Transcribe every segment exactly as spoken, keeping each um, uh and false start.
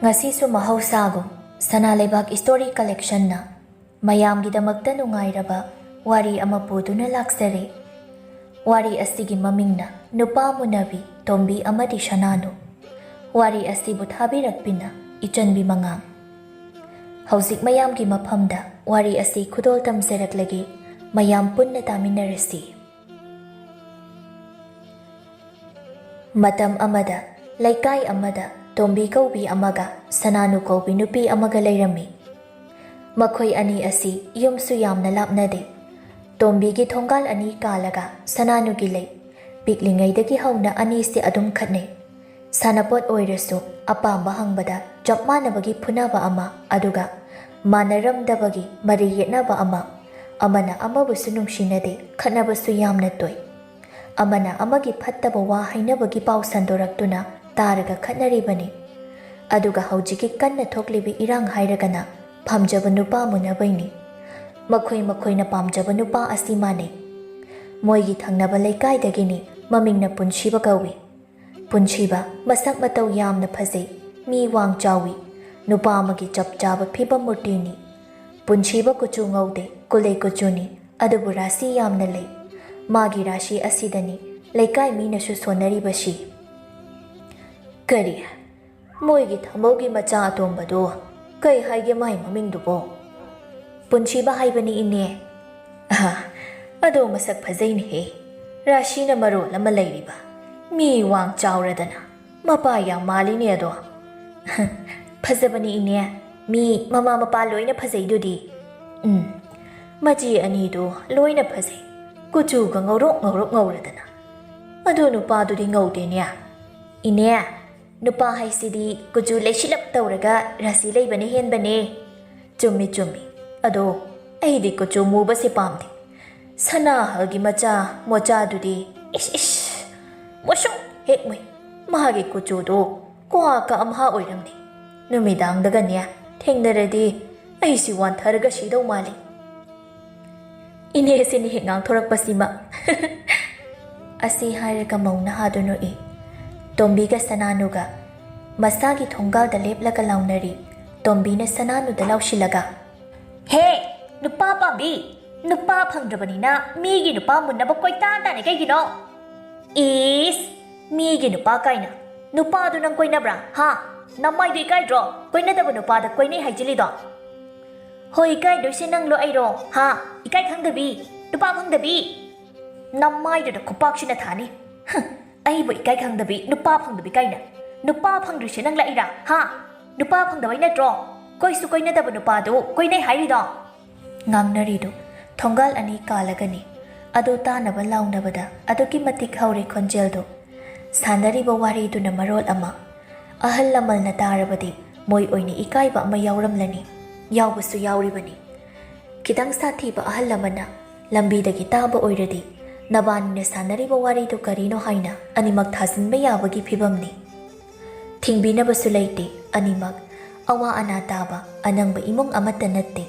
ꯉꯁꯤꯁꯨ ꯃꯍꯧꯁꯥꯒꯨꯝ ꯁꯅꯥ ꯂꯩꯕꯥꯛ ꯏꯁꯇꯣꯔꯤ ꯀꯂꯦꯛꯁꯟꯅ ꯃꯌꯥꯝꯒꯤꯗꯃꯛꯇ ꯅꯨꯡꯉꯥꯏꯔꯕ ꯋꯥꯔꯤ ꯑꯃ ꯄꯨꯗꯨꯅ ꯂꯥꯛꯆꯔꯦ꯫ ꯋꯥꯔꯤ ꯑꯁꯤꯒꯤ ꯃꯃꯤꯡꯅ ꯅꯨꯄꯥ ꯃꯨꯟꯅꯕꯤ ꯇꯣꯝꯕꯤ ꯑꯃꯗꯤ ꯁꯅꯥꯅꯨ꯫ ꯋꯥꯔꯤ ꯑꯁꯤꯕꯨ ꯊꯥꯕꯤꯔꯛꯄꯤꯅ ꯏꯆꯟꯕꯤ ꯃꯉꯥꯡ꯫ ꯍꯧꯖꯤꯛ ꯃꯌꯥꯝꯒꯤ ꯃꯐꯝꯗ ꯋꯥꯔꯤ ꯑꯁꯤ ꯈꯨꯗꯣꯜ ꯇꯝꯖꯔꯛꯂꯒꯦ, ꯃꯌꯥꯝ ꯄꯨꯟꯅ ꯇꯥꯃꯤꯟꯅꯔꯁꯤ꯫ ꯃꯇꯝ ꯑꯃꯗ ꯂꯩꯀꯥꯏ ꯑꯃꯗ ꯇꯣꯝꯕꯤ ꯀꯧꯕꯤ ꯑꯃꯒ ꯁꯅꯥꯅꯨ ꯀꯧꯕꯤ ꯅꯨꯄꯤ ꯑꯃꯒ ꯂꯩꯔꯝꯃꯤ꯫ ꯃꯈꯣꯏ ꯑꯅꯤ ꯑꯁꯤ ꯌꯨꯝꯁꯨ ꯌꯥꯝꯅ ꯂꯥꯞꯅꯗꯦ꯫ ꯇꯣꯝꯕꯤꯒꯤ ꯊꯣꯡꯒꯥꯜ ꯑꯅꯤ ꯀꯥꯜꯂꯒ ꯁꯅꯥꯅꯨꯒꯤ ꯂꯩ꯫ ꯄꯤꯛꯂꯤꯉꯩꯗꯒꯤ ꯍꯧꯅ ꯑꯅꯤꯁꯤ ꯑꯗꯨꯝ ꯈꯠꯅꯩ꯫ ꯁꯥꯟꯅꯄꯣꯠ ꯑꯣꯏꯔꯁꯨ ꯑꯄꯥꯝꯕ ꯍꯪꯕꯗ ꯆꯞ ꯃꯥꯟꯅꯕꯒꯤ ꯐꯨꯅꯕ ꯑꯃ, ꯑꯗꯨꯒ ꯃꯥꯟꯅꯔꯝꯗꯕꯒꯤ ꯃꯔꯩ ꯌꯦꯠꯅꯕ ꯑꯃ, ꯑꯃꯅ ꯑꯃꯕꯨꯁꯨ ꯅꯨꯡꯁꯤꯅꯗꯦ, ꯈꯠꯅꯕꯁꯨ ꯌꯥꯝꯅ ꯇꯣꯏ꯫ ꯑꯃꯅ ꯑꯃꯒꯤ ꯐꯠꯇꯕ ꯋꯥ ꯍꯥꯏꯅꯕꯒꯤ ꯄꯥꯎ ꯁꯟꯗꯣꯔꯛꯇꯨꯅ ꯇꯥꯔꯒ ꯈꯠꯅꯔꯤꯕꯅꯤ꯫ ꯑꯗꯨꯒ ꯍꯧꯖꯤꯛꯀꯤ ꯀꯟꯅ ꯊꯣꯛꯂꯤꯕ ꯏꯔꯥꯡ ꯍꯥꯏꯔꯒꯅ ꯄꯥꯝꯖꯕ ꯅꯨꯄꯥ ꯃꯨꯟꯅꯕꯩꯅꯤ꯫ ꯃꯈꯣꯏ ꯃꯈꯣꯏꯅ ꯄꯥꯝꯖꯕ ꯅꯨꯄꯥ ꯑꯁꯤ ꯃꯥꯟꯅꯩ꯫ ꯃꯣꯏꯒꯤ ꯊꯪꯅꯕ ꯂꯩꯀꯥꯏꯗꯒꯤꯅꯤ, ꯃꯃꯤꯡꯅ ꯄꯨꯟꯁꯤꯕ ꯀꯧꯏ꯫ ꯄꯨꯟꯁꯤꯕ ꯃꯁꯛ ꯃꯇꯧ ꯌꯥꯝꯅ ꯐꯖꯩ, ꯃꯤ ꯋꯥꯡ ꯆꯥꯎꯏ, ꯅꯨꯄꯥ ꯑꯃꯒꯤ ꯆꯞ ꯆꯥꯕ ꯐꯤꯕꯝ ꯃꯨꯔꯇꯤꯅꯤ꯫ ꯄꯨꯟꯁꯤꯕ ꯀꯨꯆꯨ ꯉꯧꯗꯦ, ꯀꯨꯂꯩ ꯀꯨꯆꯨꯅꯤ, ꯑꯗꯨꯕꯨ ꯔꯥꯁꯤ ꯌꯥꯝꯅ ꯂꯩ꯫ ꯃꯥꯒꯤ ꯔꯥꯁꯤ ꯑꯁꯤꯗꯅꯤ ꯂꯩꯀꯥꯏ ꯃꯤꯅꯁꯨ ꯁꯣꯟꯅꯔꯤꯕꯁꯤ꯫ ꯀꯔꯤ? ꯃꯣꯏꯒꯤ ꯊꯃꯧꯒꯤ ꯃꯆꯥ ꯑꯇꯣꯝꯕꯗꯣ ꯀꯩ ꯍꯥꯏꯒꯦ ꯃꯥꯏ ꯃꯃꯤꯡꯗꯨꯕꯣ? ꯄꯨꯟꯁꯤꯕ ꯍꯥꯏꯕꯅꯤ ꯏꯅꯦ꯫ ꯑꯍꯥ, ꯑꯗꯣ ꯃꯁꯛ ꯐꯖꯩꯅꯦꯍꯦ꯫ ꯔꯥꯁꯤꯅ ꯃꯔꯣꯜ ꯑꯃ ꯂꯩꯔꯤꯕ꯫ ꯃꯤ ꯋꯥꯡ ꯆꯥꯎꯔꯗꯅ꯫ ꯃꯄꯥ ꯌꯥꯝ ꯃꯥꯜꯂꯤꯅꯦ ꯑꯗꯣ꯫ ꯐꯖꯕꯅꯤ ꯏꯅꯦ꯫ ꯃꯤ ꯃꯃꯥ ꯃꯄꯥ ꯂꯣꯏꯅ ꯐꯖꯩꯗꯨꯗꯤ꯫ ꯎꯝ꯫ ꯃꯆꯦ ꯑꯅꯤꯗꯨ ꯂꯣꯏꯅ ꯐꯖꯩ꯫ ꯀꯨꯆꯨꯒ ꯉꯧꯔꯣꯛ ꯉꯧꯔꯣꯛ ꯉꯧꯔꯗꯅ꯫ ꯑꯗꯨ ꯅꯨꯄꯥꯗꯨꯗꯤ ꯉꯧꯗꯦꯅꯦ꯫ ꯏꯅꯦ, ꯅꯨꯄꯥ ꯍꯥꯏꯁꯤꯗꯤ ꯀꯨꯆꯨ ꯂꯩꯁꯤꯜꯂꯞ ꯇꯧꯔꯒ ꯔꯥꯁꯤ ꯂꯩꯕꯅ ꯍꯦꯟꯕꯅꯦ꯫ ꯆꯨꯝꯃꯤ, ꯆꯨꯝꯃꯤ꯫ ꯑꯗꯣ ꯑꯩꯗꯤ ꯀꯨꯆꯨ ꯃꯨꯕꯁꯦ ꯄꯥꯝꯗꯦ꯫ ꯁꯅꯥꯍꯜꯒꯤ ꯃꯆꯥ ꯃꯣꯆꯥꯗꯨꯗꯤ ꯏꯁ ꯏꯁ, ꯃꯨꯁꯨꯛ ꯍꯦꯛ ꯃꯨꯏ꯫ ꯃꯥꯒꯤ ꯀꯨꯆꯨꯗꯣ ꯀ꯭ꯋꯥ ꯀꯛꯑꯝꯍꯥ ꯑꯣꯏꯔꯝꯅꯤ꯫ ꯅꯨꯃꯤꯗꯥꯡꯗꯒꯅꯦ ꯊꯦꯡꯅꯔꯗꯤ ꯑꯩꯁꯤ ꯋꯥꯟꯊꯔꯒ ꯁꯤꯗꯧ ꯃꯥꯜꯂꯤ꯫ ꯏꯅꯦꯁꯤꯅ ꯍꯦꯛ ꯉꯥꯡꯊꯣꯔꯛꯄꯁꯤꯃ꯫ ꯑꯁꯤ ꯍꯥꯏꯔꯒ ꯃꯧ ꯅꯍꯥꯗꯨ ꯅꯣꯛꯏ꯫ ꯇꯣꯝꯕꯤꯒ ꯁꯅꯥꯅꯨꯒ ꯃꯁꯥꯒꯤ ꯊꯣꯡꯒꯥꯜꯗ ꯂꯦꯞꯂꯒ ꯂꯥꯎꯅꯔꯤ꯫ ꯇꯣꯝꯕꯤꯅ ꯁꯅꯥꯅꯨꯗ ꯂꯥꯎꯁꯤꯜꯂꯒ, "ꯍꯦ, ꯅꯨꯄꯥ ꯄꯥꯝꯕꯤ! ꯅꯨꯄꯥ ꯐꯪꯗ꯭ꯔꯕꯅꯤꯅ ꯃꯤꯒꯤ ꯅꯨꯄꯥ ꯃꯨꯟꯅꯕ ꯀꯣꯏꯇꯥꯟ ꯇꯥꯅꯤ ꯀꯩꯒꯤꯅꯣ? ꯏꯁ! ꯃꯤꯒꯤ ꯅꯨꯄꯥ ꯀꯥꯏꯅ! ꯅꯨꯄꯥꯗꯨ ꯅꯪ ꯀꯣꯏꯅꯕ꯭ꯔꯥ? ꯍꯥ? ꯅꯃꯥꯏꯗꯨ ꯏꯀꯥꯏꯗ꯭ꯔꯣ? ꯀꯣꯏꯅꯗꯕ ꯅꯨꯄꯥꯗ ꯀꯣꯏꯅꯩ ꯍꯥꯏꯖꯤꯜꯂꯤꯗꯣ?" "ꯍꯣꯏ, ꯏꯀꯥꯏꯗꯣꯏꯁꯦ ꯅꯪꯂꯣ ꯑꯩꯔꯣ? ꯍꯥ? ꯏꯀꯥꯏ ꯈꯪꯗꯕꯤ! ꯅꯨꯄꯥ ꯐꯪꯗꯕꯤ!" "ꯅꯃꯥꯏꯗꯨꯗ ꯈꯨꯄꯥꯛꯁꯤꯅ ꯊꯥꯅꯤ꯫ ꯍꯨꯝ, ꯑꯩꯕꯨ ꯏꯀꯥꯏ ꯈꯪꯗꯕꯤ, ꯅꯨꯄꯥ ꯐꯪꯗꯕꯤ ꯀꯥꯏꯅ! ꯅꯨꯄꯥ ꯐꯪꯗ꯭ꯔꯤꯁꯦ ꯅꯪ ꯂꯥꯛꯏꯔꯥ? ꯍꯥ? ꯅꯨꯄꯥ ꯐꯪꯗꯕꯩ ꯅꯠꯇ꯭ꯔꯣ ꯀꯣꯏꯁꯨ ꯀꯣꯏꯅꯗꯕ ꯅꯨꯄꯥꯗꯨ ꯀꯣꯏꯅꯩ ꯍꯥꯏꯔꯤꯗꯣ?" ꯉꯥꯡꯅꯔꯤꯗꯨ ꯊꯣꯡꯒꯥꯜ ꯑꯅꯤ ꯀꯥꯜꯂꯒꯅꯤ꯫ ꯑꯗꯨ ꯇꯥꯅꯕ ꯂꯥꯎꯅꯕꯗ ꯑꯗꯨꯛꯀꯤ ꯃꯇꯤꯛ ꯍꯧꯔꯦ ꯈꯣꯟꯖꯦꯜꯗꯨ꯫ ꯁꯥꯟꯅꯔꯤꯕ ꯋꯥꯔꯤꯗꯨꯅ ꯃꯔꯣꯜ ꯑꯃ꯫ ꯑꯍꯜ ꯂꯃꯟꯅ ꯇꯥꯔꯕꯗꯤ ꯃꯣꯏ ꯑꯣꯏꯅ ꯏꯀꯥꯏꯕ ꯑꯃ ꯌꯥꯎꯔꯝꯂꯅꯤ꯫ ꯌꯥꯎꯕꯁꯨ ꯌꯥꯎꯔꯤꯕꯅꯤ꯫ ꯈꯤꯇꯪ ꯁꯥꯊꯤꯕ ꯑꯍꯜ ꯑꯃꯅ ꯂꯝꯕꯤꯗꯒꯤ ꯇꯥꯕ ꯑꯣꯏꯔꯗꯤ, ꯅꯕꯥꯅꯤꯅ ꯁꯥꯟꯅꯔꯤꯕ ꯋꯥꯔꯤꯗꯨ ꯀꯔꯤꯅꯣ ꯍꯥꯏꯅ ꯑꯅꯤꯃꯛ ꯊꯥꯖꯤꯟꯕ ꯌꯥꯕꯒꯤ ꯐꯤꯕꯝꯅꯤ꯫ ꯊꯤꯡꯕꯤꯅꯕꯁꯨ ꯂꯩꯇꯦ꯫ ꯑꯅꯤꯃꯛ ꯑꯋꯥ ꯑꯅꯥ ꯇꯥꯕ ꯑꯅꯪꯕ ꯏꯃꯨꯡ ꯑꯃꯠꯇ ꯅꯠꯇꯦ꯫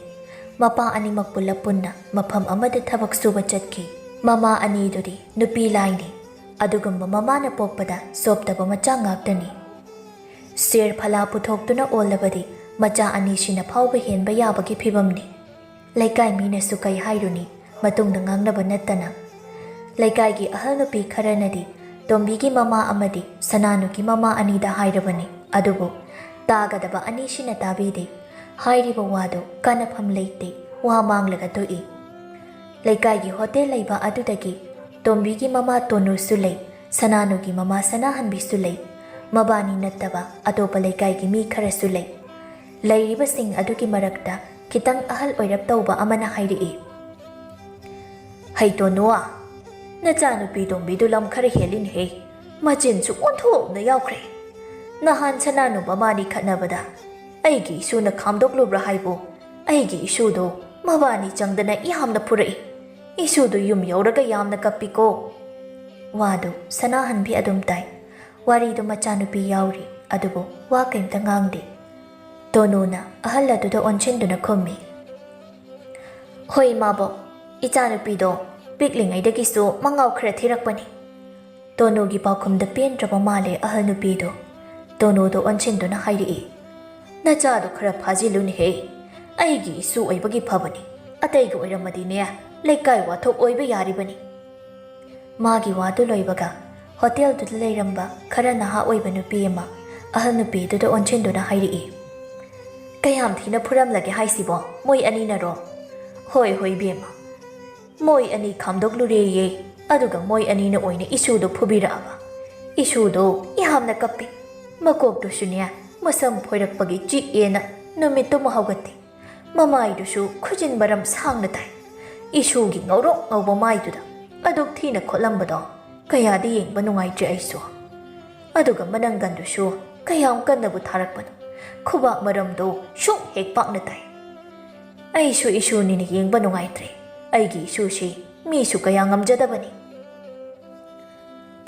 ꯃꯄꯥ ꯑꯅꯤꯃꯛ ꯄꯨꯂꯞ ꯄꯨꯟꯅ ꯃꯐꯝ ꯑꯃꯗ ꯊꯕꯛ ꯁꯨꯕ ꯆꯠꯈꯤ꯫ ꯃꯃꯥ ꯑꯅꯤꯗꯨꯗꯤ ꯅꯨꯄꯤ ꯂꯥꯏꯅꯤ꯫ ꯑꯗꯨꯒꯨꯝꯕ ꯃꯃꯥꯅ ꯄꯣꯛꯄꯗ ꯆꯣꯞꯇꯕ ꯃꯆꯥ ꯉꯥꯛꯇꯅꯤ꯫ ꯁꯦꯔ ꯐꯂꯥ ꯄꯨꯊꯣꯛꯇꯨꯅ ꯑꯣꯜꯂꯕꯗꯤ ꯃꯆꯥ ꯑꯅꯤꯁꯤꯅ ꯐꯥꯎꯕ ꯍꯦꯟꯕ ꯌꯥꯕꯒꯤ ꯐꯤꯕꯝꯅꯤ꯫ ꯂꯩꯀꯥꯏ ꯃꯤꯅꯁꯨ ꯀꯩ ꯍꯥꯏꯔꯨꯅꯤ, ꯃꯇꯨꯡꯗ ꯉꯥꯡꯅꯕ ꯅꯠꯇꯅ꯫ ꯂꯩꯀꯥꯏꯒꯤ ꯑꯍꯜ ꯅꯨꯄꯤ ꯈꯔꯅꯗꯤ ꯇꯣꯝꯕꯤꯒꯤ ꯃꯃꯥ ꯑꯃꯗꯤ ꯁꯅꯥꯅꯨꯒꯤ ꯃꯃꯥ ꯑꯅꯤꯗ ꯍꯥꯏꯔꯕꯅꯤ, ꯑꯗꯨꯕꯨ ꯇꯥꯒꯗꯕ ꯑꯅꯤꯁꯤꯅ ꯇꯥꯕꯤꯗꯦ꯫ ꯍꯥꯏꯔꯤꯕ ꯋꯥꯗꯨ ꯀꯥꯟꯅꯐꯝ ꯂꯩꯇꯦ, ꯋꯥ ꯃꯥꯡꯂꯒ ꯇꯣꯛꯏ꯫ ꯂꯩꯀꯥꯏꯒꯤ ꯍꯣꯇꯦꯜ ꯂꯩꯕ ꯑꯗꯨꯗꯒꯤ ꯇꯣꯝꯕꯤꯒꯤ ꯃꯃꯥ ꯇꯣꯅꯨꯁꯨ ꯂꯩ, ꯁꯅꯥꯅꯨꯒꯤ ꯃꯃꯥ ꯁꯅꯥꯍꯟꯕꯤꯁꯨ ꯂꯩ꯫ ꯃꯕꯥꯅꯤ ꯅꯠꯇꯕ ꯑꯇꯣꯞꯄ ꯂꯩꯀꯥꯏꯒꯤ ꯃꯤ ꯈꯔꯁꯨ ꯂꯩ꯫ ꯂꯩꯔꯤꯕꯁꯤꯡ ꯑꯗꯨꯒꯤ ꯃꯔꯛꯇ ꯈꯤꯇꯪ ꯑꯍꯜ ꯑꯣꯏꯔꯞ ꯇꯧꯕ ꯑꯃꯅ ꯍꯥꯏꯔꯛꯏ, "ꯍꯩ ꯇꯣꯅꯨ, ꯅꯆꯥꯅꯨꯄꯤ ꯇꯣꯝꯕꯤꯗꯨ ꯂꯝ ꯈꯔ ꯍꯦꯜꯂꯤꯅꯦꯍꯦ꯫ ꯃꯆꯤꯟꯁꯨ ꯑꯣꯟꯊꯣꯛꯅ ꯌꯥꯎꯈ꯭ꯔꯦ꯫ ꯅꯍꯥꯟ ꯁꯅꯥꯅꯨ ꯃꯕꯥꯅꯤ ꯈꯠꯅꯕꯗ ꯑꯩꯒꯤ ꯏꯁꯨꯅ ꯈꯥꯝꯗꯣꯛꯂꯨꯕ꯭ꯔꯥ ꯍꯥꯏꯕꯨ, ꯑꯩꯒꯤ ꯏꯁꯨꯗꯣ ꯃꯕꯥꯅꯤ ꯆꯪꯗꯅ ꯌꯥꯝꯅ ꯐꯨꯔꯛꯏ꯫ ꯏꯁꯨꯗꯨ ꯌꯨꯝ ꯌꯧꯔꯒ ꯌꯥꯝꯅ ꯀꯞꯄꯤꯀꯣ꯫" ꯋꯥꯗꯨ ꯁꯅꯥꯍꯟꯕꯤ ꯑꯗꯨꯝ ꯇꯥꯏ꯫ ꯋꯥꯔꯤꯗꯨ ꯃꯆꯥꯅꯨꯄꯤ ꯌꯥꯎꯔꯤ, ꯑꯗꯨꯕꯨ ꯋꯥ ꯀꯩꯝꯇ ꯉꯥꯡꯗꯦ꯫ ꯇꯣꯅꯨꯅ ꯑꯍꯜ ꯑꯗꯨꯗ ꯑꯣꯟꯁꯤꯟꯗꯨꯅ ꯈꯨꯝꯃꯤ, "ꯍꯣꯏ, ꯏꯃꯥꯕꯣꯛ, ꯏꯆꯥꯅꯨꯄꯤꯗꯣ ꯄꯤꯛꯂꯤꯉꯩꯗꯒꯤꯁꯨ ꯃꯉꯥꯎ ꯈꯔ ꯊꯤꯔꯛꯄꯅꯤ꯫" ꯇꯣꯅꯨꯒꯤ ꯄꯥꯎꯈꯨꯝꯗ ꯄꯦꯟꯗ꯭ꯔꯕ ꯃꯥꯜꯂꯦ ꯑꯍꯜ ꯅꯨꯄꯤꯗꯣ꯫ ꯇꯣꯅꯨꯗꯣ ꯑꯣꯟꯁꯤꯟꯗꯨꯅ ꯍꯥꯏꯔꯛꯏ, "ꯅꯆꯥꯗꯣ ꯈꯔ ꯐꯥꯖꯤꯜꯂꯨꯅꯦꯍꯦ꯫ ꯑꯩꯒꯤ ꯏꯁꯨ ꯑꯣꯏꯕꯒꯤ ꯐꯕꯅꯤ, ꯑꯇꯩꯒꯤ ꯑꯣꯏꯔꯝꯃꯗꯤꯅꯦ ꯂꯩꯀꯥꯏ ꯋꯥꯊꯣꯛ ꯑꯣꯏꯕ ꯌꯥꯔꯤꯕꯅꯤ꯫" ꯃꯥꯒꯤ ꯋꯥꯗꯨ ꯂꯣꯏꯕꯒ ꯍꯣꯇꯦꯜꯗꯨꯗ ꯂꯩꯔꯝꯕ ꯈꯔ ꯅꯍꯥ ꯑꯣꯏꯕ ꯅꯨꯄꯤ ꯑꯃ ꯑꯍꯜ ꯅꯨꯄꯤꯗꯨꯗ ꯑꯣꯟꯁꯤꯟꯗꯨꯅ ꯍꯥꯏꯔꯛꯏ, "ꯀꯌꯥꯝ ꯊꯤꯅ ꯐꯨꯔꯝꯂꯒꯦ ꯍꯥꯏꯁꯤꯕꯣ, ꯃꯣꯏ ꯑꯅꯤꯅꯔꯣ?" "ꯍꯣꯏ ꯍꯣꯏ ꯏꯕꯦꯝꯃ, ꯃꯣꯏ ꯑꯅꯤ ꯈꯥꯝꯗꯣꯛꯂꯨꯔꯦꯌꯦ, ꯑꯗꯨꯒ ꯃꯣꯏ ꯑꯅꯤꯅ ꯑꯣꯏꯅ ꯏꯁꯨꯗꯣ ꯐꯨꯕꯤꯔꯛꯑꯕ꯫ ꯏꯁꯨꯗꯣ ꯌꯥꯝꯅ ꯀꯞꯄꯤ꯫ ꯃꯀꯣꯛꯇꯨꯁꯨꯅꯦ ꯃꯁꯝ ꯐꯣꯏꯔꯛꯄꯒꯤ ꯆꯤꯛꯑꯦꯅ ꯅꯨꯃꯤꯠꯇꯨꯃ ꯍꯧꯒꯠꯇꯦ꯫ ꯃꯃꯥꯏꯗꯨꯁꯨ ꯈꯨꯖꯤꯟ ꯃꯔꯝ ꯁꯥꯡꯅ ꯇꯥꯏ꯫ ꯏꯁꯨꯒꯤ ꯉꯧꯔꯣꯛ ꯉꯧꯕ ꯃꯥꯏꯗꯨꯗ ꯑꯗꯨꯛ ꯊꯤꯅ ꯈꯣꯠꯂꯝꯕꯗꯣ ꯀꯌꯥꯗꯤ ꯌꯦꯡꯕ ꯅꯨꯡꯉꯥꯏꯇ꯭ꯔꯦ ꯑꯩꯁꯨ꯫ ꯑꯗꯨꯒ ꯃꯅꯪꯒꯟꯗꯨꯁꯨ ꯀꯌꯥꯝ ꯀꯟꯅꯕꯨ ꯊꯥꯔꯛꯄꯅꯣ, ꯈꯨꯕꯥꯛ ꯃꯔꯝꯗꯣ ꯁꯨꯛ ꯍꯦꯛ ꯄꯥꯛꯅ ꯇꯥꯏ꯫ ꯑꯩꯁꯨ ꯏꯁꯨꯅꯤꯅ ꯌꯦꯡꯕ ꯅꯨꯡꯉꯥꯏꯇ꯭ꯔꯦ꯫ ꯑꯩꯒꯤ ꯏꯁꯨꯁꯤ ꯃꯤꯁꯨ ꯀꯌꯥ ꯉꯝꯖꯗꯕꯅꯤ꯫"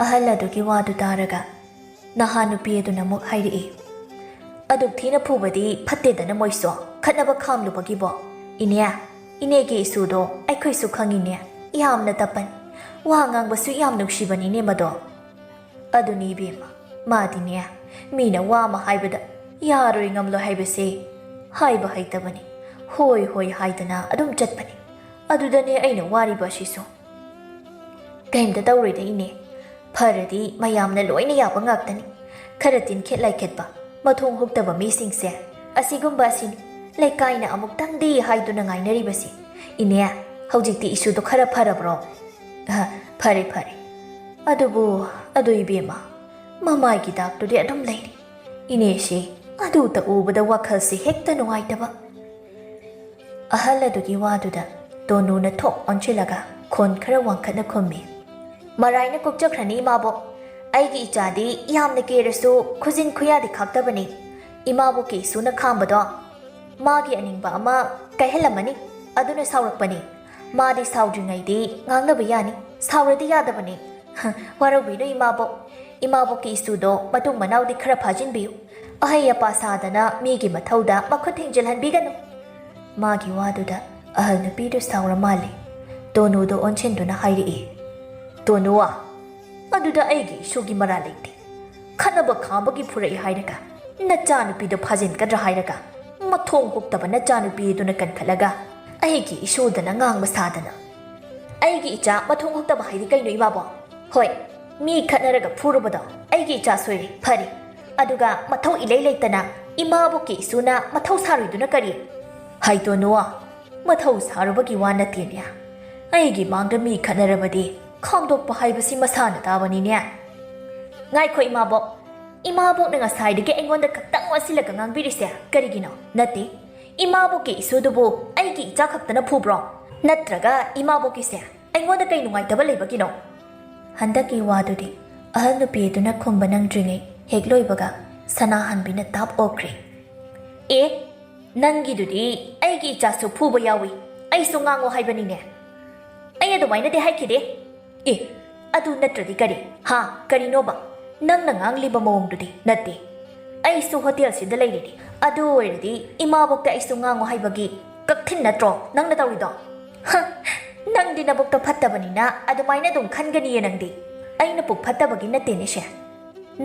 ꯑꯍꯜ ꯑꯗꯨꯒꯤ ꯋꯥꯗꯨ ꯇꯥꯔꯒ ꯅꯍꯥ ꯅꯨꯄꯤ ꯑꯗꯨꯅ ꯑꯃꯨꯛ ꯍꯥꯏꯔꯛꯏ, "ꯑꯗꯨꯛ ꯊꯤꯅ ꯐꯨꯕꯗꯤ ꯐꯠꯇꯦꯗꯅ ꯃꯣꯏꯁꯨ, ꯈꯠꯅꯕ ꯈꯥꯝꯂꯨꯕꯒꯤꯕꯣ꯫ ꯏꯅꯦ, ꯏꯅꯦꯒꯤ ꯏꯁꯨꯗꯣ ꯑꯩꯈꯣꯏꯁꯨ ꯈꯪꯉꯤꯅꯦ, ꯌꯥꯝꯅ ꯇꯞꯄꯅꯤ, ꯋꯥ ꯉꯥꯡꯕꯁꯨ ꯌꯥꯝ ꯅꯨꯡꯁꯤꯕꯅꯤꯅꯦ ꯃꯗꯣ꯫" "ꯑꯗꯨꯅꯤ ꯏꯕꯦꯝꯃ, ꯃꯥꯗꯤꯅꯦ ꯃꯤꯅ ꯋꯥ ꯑꯃ ꯍꯥꯏꯕꯗ ꯌꯥꯔꯣꯏ ꯉꯝꯂꯣꯏ ꯍꯥꯏꯕꯁꯦ ꯍꯥꯏꯕ ꯍꯩꯇꯕꯅꯤ, ꯍꯣꯏ ꯍꯣꯏ ꯍꯥꯏꯗꯅ ꯑꯗꯨꯝ ꯆꯠꯄꯅꯤ꯫ ꯑꯗꯨꯗꯅꯦ ꯑꯩꯅ ꯋꯥꯔꯤꯕ ꯑꯁꯤꯁꯨ꯫" "ꯀꯩꯝꯇ ꯇꯧꯔꯣꯏꯗ ꯏꯅꯦ, ꯐꯔꯗꯤ ꯃꯌꯥꯝꯅ ꯂꯣꯏꯅ ꯌꯥꯕ ꯉꯥꯛꯇꯅꯤ꯫ ꯈꯔ ꯇꯤꯟꯈꯦꯠ ꯂꯥꯏꯈꯦꯠꯄ, ꯃꯊꯣꯡ ꯍꯨꯛꯇꯕ ꯃꯤꯁꯤꯡꯁꯦ ꯑꯁꯤꯒꯨꯝꯕ ꯑꯁꯤꯅꯤ꯫ ꯂꯩꯀꯥꯏꯅ ꯑꯃꯨꯛꯇꯪꯗꯤ ꯍꯥꯏꯗꯨꯅ ꯉꯥꯏꯅꯔꯤꯕꯁꯤ꯫ ꯏꯅꯦ, ꯍꯧꯖꯤꯛꯇꯤ ꯏꯁꯨꯗꯣ ꯈꯔ ꯐꯔꯕ꯭ꯔꯣ?" "ꯑ, ꯐꯔꯦ ꯐꯔꯦ꯫ ꯑꯗꯨꯕꯨ, ꯑꯗꯨ ꯏꯕꯦꯝꯃ, ꯃꯃꯥꯏꯒꯤ ꯗꯥꯛꯇꯨꯗꯤ ꯑꯗꯨꯝ ꯂꯩꯔꯤ꯫ ꯏꯅꯦꯁꯤ ꯑꯗꯨꯇ ꯎꯕꯗ ꯋꯥꯈꯜꯁꯤ ꯍꯦꯛꯇ ꯅꯨꯡꯉꯥꯏꯇꯕ꯫" ꯑꯍꯜ ꯑꯗꯨꯒꯤ ꯋꯥꯗꯨꯗ ꯇꯣꯅꯨꯅ ꯊꯣꯛ ꯑꯣꯟꯁꯤꯜꯂꯒ ꯈꯣꯟ ꯈꯔ ꯋꯥꯡꯈꯠꯅ ꯈꯨꯝꯃꯤ, "ꯃꯔꯥꯏꯅ ꯀꯣꯛꯆꯈ꯭ꯔꯅꯤ ꯏꯃꯥꯕꯣꯛ꯫ ꯑꯩꯒꯤ ꯏꯆꯥꯗꯤ ꯌꯥꯝꯅ ꯀꯦꯔꯁꯨ ꯈꯨꯖꯤꯟ ꯈꯨꯌꯥꯗꯤ ꯈꯥꯛꯇꯕꯅꯤ꯫ ꯏꯃꯥꯕꯣꯛꯀꯤ ꯏꯁꯨꯅ ꯈꯥꯝꯕꯗꯣ ꯃꯥꯒꯤ ꯑꯅꯤꯡꯕ ꯑꯃ ꯀꯥꯏꯍꯜꯂꯝꯃꯅꯤ, ꯑꯗꯨꯅ ꯁꯥꯎꯔꯛꯄꯅꯤ꯫ ꯃꯥꯗꯤ ꯁꯥꯎꯗ꯭ꯔꯤꯉꯩꯗꯤ ꯉꯥꯡꯅꯕ ꯌꯥꯅꯤ, ꯁꯥꯎꯔꯗꯤ ꯌꯥꯗꯕꯅꯤ꯫ ꯋꯥꯔꯧꯕꯤꯅꯨ ꯏꯃꯥꯕꯣꯛ, ꯏꯃꯥꯕꯣꯛꯀꯤ ꯏꯁꯨꯗꯣ ꯃꯇꯨꯡ ꯃꯅꯥꯎꯗꯤ ꯈꯔ ꯐꯥꯖꯤꯟꯕꯤꯌꯨ꯫ ꯑꯍꯩ ꯑꯄꯥ ꯁꯥꯗꯅ ꯃꯤꯒꯤ ꯃꯊꯧꯗ ꯃꯈꯨꯠ ꯊꯤꯡꯖꯤꯜꯍꯟꯕꯤꯒꯅꯨ꯫" ꯃꯥꯒꯤ ꯋꯥꯗꯨꯗ ꯑꯍꯜ ꯅꯨꯄꯤꯗꯨ ꯁꯥꯎꯔ ꯃꯥꯜꯂꯦ꯫ ꯇꯣꯅꯨꯗꯣ ꯑꯣꯟꯁꯤꯟꯗꯨꯅ ꯍꯥꯏꯔꯛꯏ, "ꯇꯣꯅꯨ, ꯑꯗꯨꯗ ꯑꯩꯒꯤ ꯏꯁꯨꯒꯤ ꯃꯔꯥꯜ ꯂꯩꯇꯦ꯫ ꯈꯠꯅꯕ ꯈꯥꯝꯕꯒꯤ ꯐꯨꯔꯛꯏ ꯍꯥꯏꯔꯒ, ꯅꯆꯥꯅꯨꯄꯤꯗꯣ ꯐꯥꯖꯤꯟꯒꯗ꯭ꯔꯥ ꯍꯥꯏꯔꯒ, ꯃꯊꯣꯡ ꯍꯨꯛꯇꯕ ꯅꯆꯥꯅꯨꯄꯤꯗꯨꯅ ꯀꯟꯈꯠꯂꯒ ꯑꯩꯒꯤ ꯏꯁꯨꯗꯅ ꯉꯥꯡꯕ ꯁꯥꯗꯅ, ꯑꯩꯒꯤ ꯏꯆꯥ ꯃꯊꯣꯡ ꯍꯨꯛꯇꯕ ꯍꯥꯏꯗꯤ ꯀꯩꯅꯣ, ꯏꯃꯥꯕꯣꯛ? ꯍꯣꯏ, ꯃꯤ ꯈꯠꯅꯔꯒ ꯐꯨꯔꯨꯕꯗꯣ ꯑꯩꯒꯤ ꯏꯆꯥ ꯁꯣꯏꯔꯦ, ꯐꯔꯦ꯫ ꯑꯗꯨꯒ ꯃꯊꯧ ꯏꯂꯩ ꯂꯩꯇꯅ ꯏꯃꯥꯕꯣꯛꯀꯤ ꯏꯁꯨꯅ ꯃꯊꯧ ꯁꯥꯔꯣꯏꯗꯨꯅ ꯀꯔꯤ? ꯍꯥꯏꯗꯣꯅꯨ, ꯃꯊꯧ ꯁꯥꯔꯨꯕꯒꯤ ꯋꯥ ꯅꯠꯇꯦꯅꯦ꯫ ꯑꯩꯒꯤ ꯃꯥꯡꯗ ꯃꯤ ꯈꯠꯅꯔꯕꯗꯤ ꯈꯥꯝꯗꯣꯛꯄ ꯍꯥꯏꯕꯁꯤ ꯃꯁꯥꯅ ꯇꯥꯕꯅꯤꯅꯦ꯫ ꯉꯥꯏꯈꯣ ꯏꯃꯥꯕꯣꯛ, ꯏꯃꯥꯕꯣꯛꯅ ꯉꯁꯥꯏꯗꯒꯤ ꯑꯩꯉꯣꯟꯗ ꯈꯛꯇꯪ ꯑꯣꯟꯁꯤꯜꯂꯒ ꯉꯥꯡꯕꯤꯔꯤꯁꯦ ꯀꯔꯤꯒꯤꯅꯣ? ꯅꯠꯇꯦ, ꯏꯃꯥꯕꯣꯛꯀꯤ ꯏꯁꯨꯗꯨꯕꯨ ꯑꯩꯒꯤ ꯏꯆꯥ ꯈꯛꯇꯅ ꯐꯨꯕ꯭ꯔꯣ? ꯅꯠꯇ꯭ꯔꯒ ꯏꯃꯥꯕꯣꯛꯀꯤꯁꯦ ꯑꯩꯉꯣꯟꯗ ꯀꯩ ꯅꯨꯡꯉꯥꯏꯇꯕ ꯂꯩꯕꯒꯤꯅꯣ? ꯍꯟꯗꯛꯀꯤ ꯋꯥꯗꯨꯗꯤ ꯑꯍꯜ ꯅꯨꯄꯤ ꯑꯗꯨꯅ ꯈꯨꯝꯕ ꯅꯪꯗ꯭ꯔꯤꯉꯩ ꯍꯦꯛ ꯂꯣꯏꯕꯒ ꯁꯅꯥꯍꯟꯕꯤꯅ ꯇꯥꯞ ꯑꯣꯛꯈ꯭ꯔꯦ꯫ ꯑꯦ, ꯅꯪꯒꯤꯗꯨꯗꯤ ꯑꯩꯒꯤ ꯏꯆꯥꯁꯨ ꯐꯨꯕ ꯌꯥꯎꯏ, ꯑꯩꯁꯨ ꯉꯥꯡꯉꯣ ꯍꯥꯏꯕꯅꯤꯅꯦ꯫ ꯑꯩ ꯑꯗꯨꯃꯥꯏꯅꯗꯤ ꯍꯥꯏꯈꯤꯗꯦ꯫ ꯑꯦ, ꯑꯗꯨ ꯅꯠꯇ꯭ꯔꯗꯤ ꯀꯔꯤ? ꯍꯥ, ꯀꯔꯤꯅꯣꯕ? ꯅꯪꯅ ꯉꯥꯡꯂꯤꯕ ꯃꯑꯣꯡꯗꯨꯗꯤ ꯅꯠꯇꯦ꯫ ꯑꯩꯁꯨ ꯍꯣꯇꯦꯜꯁꯤꯗ ꯂꯩꯔꯤꯅꯤ꯫ ꯑꯗꯨ ꯑꯣꯏꯔꯗꯤ ꯏꯃꯥꯕꯣꯛꯇ ꯑꯩꯁꯨ ꯉꯥꯡꯉꯣ ꯍꯥꯏꯕꯒꯤ ꯀꯛꯊꯤꯟ ꯅꯠꯇ꯭ꯔꯣ ꯅꯪꯅ ꯇꯧꯔꯤꯗꯣ? ꯍ, ꯅꯪꯗꯤ ꯅꯕꯨꯛꯇꯣ ꯐꯠꯇꯕꯅꯤꯅ ꯑꯗꯨꯃꯥꯏꯅ ꯑꯗꯨꯝ ꯈꯟꯒꯅꯤꯌꯦ ꯅꯪꯗꯤ꯫ ꯑꯩꯅ ꯄꯨꯛ ꯐꯠꯇꯕꯒꯤ ꯅꯠꯇꯦꯅꯦꯁꯦ꯫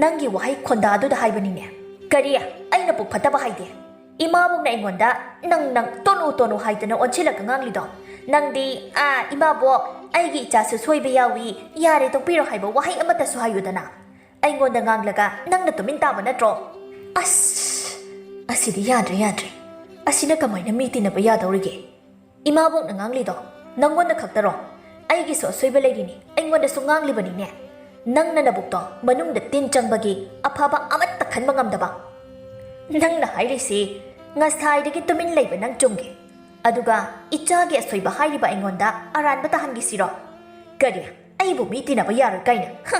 ꯅꯪꯒꯤ ꯋꯥꯍꯩ ꯈꯣꯟꯗꯥꯗꯨꯗ ꯍꯥꯏꯕꯅꯤꯅꯦ꯫ ꯀꯔꯤ? ꯑꯩꯅ ꯄꯨꯛ ꯐꯠꯇꯕ ꯍꯥꯏꯗꯦ꯫ ꯏꯃꯥꯕꯣꯛꯅ ꯑꯩꯉꯣꯟꯗ ꯅꯪ, ꯅꯪ, ꯇꯣꯅꯨ, ꯇꯣꯅꯨ ꯍꯥꯏꯗꯅ ꯑꯣꯟꯁꯤꯜꯂꯒ ꯉꯥꯡꯂꯤꯗꯣ꯫ ꯅꯪꯗꯤ, "ꯑꯥ, ꯏꯃꯥꯕꯣꯛ, ꯑꯩꯒꯤ ꯏꯆꯥꯁꯨ ꯁꯣꯏꯕ ꯌꯥꯎꯏ, ꯌꯥꯔꯦ, ꯇꯣꯛꯄꯤꯔꯣ" ꯍꯥꯏꯕ ꯋꯥꯍꯩ ꯑꯃꯠꯇꯁꯨ ꯍꯥꯏꯌꯨꯗꯅ꯫ ꯑꯩꯉꯣꯟꯗ ꯉꯥꯡꯂꯒ ꯅꯪꯅ ꯇꯨꯃꯤꯟ ꯇꯥꯕ ꯅꯠꯇ꯭ꯔꯣ? ꯑꯁ, ꯑꯁꯤꯗꯤ ꯌꯥꯗ꯭ꯔꯦ, ꯌꯥꯗ꯭ꯔꯦ꯫ ꯑꯁꯤꯅ ꯀꯃꯥꯏꯅ ꯃꯤ ꯇꯤꯟꯅꯕ ꯌꯥꯗꯧꯔꯤꯒꯦ? ꯏꯃꯥꯕꯣꯛꯅ ꯉꯥꯡꯂꯤꯗꯣ ꯅꯪꯉꯣꯟꯗ ꯈꯛꯇꯔꯣ? ꯑꯩꯒꯤꯁꯨ ꯑꯁꯣꯏꯕ ꯂꯩꯔꯤꯅꯤ, ꯑꯩꯉꯣꯟꯗꯁꯨ ꯉꯥꯡꯂꯤꯕꯅꯤꯅꯦ꯫ ꯅꯪꯅ ꯅꯕꯨꯛꯇꯣ ꯃꯅꯨꯡꯗ ꯇꯤꯟ ꯆꯪꯕꯒꯤ ꯑꯐꯕ ꯑꯃꯠꯇ ꯈꯟꯕ ꯉꯝꯗꯕ꯫ ꯅꯪꯅ ꯍꯥꯏꯔꯤꯁꯤ ꯉꯁꯥꯏꯗꯒꯤ ꯇꯨꯃꯤꯟ ꯂꯩꯕ ꯅꯪ ꯆꯨꯝꯒꯦ꯫ ꯑꯗꯨꯒ ꯏꯆꯥꯒꯤ ꯑꯁꯣꯏꯕ ꯍꯥꯏꯔꯤꯕ ꯑꯩꯉꯣꯟꯗ ꯑꯔꯥꯟꯕ ꯇꯥꯍꯟꯈꯤꯁꯤꯔꯣ? ꯀꯔꯤ? ꯑꯩꯕꯨ ꯃꯤ ꯇꯤꯟꯅꯕ ꯌꯥꯔꯣꯏ ꯀꯥꯏꯅ? ꯍ!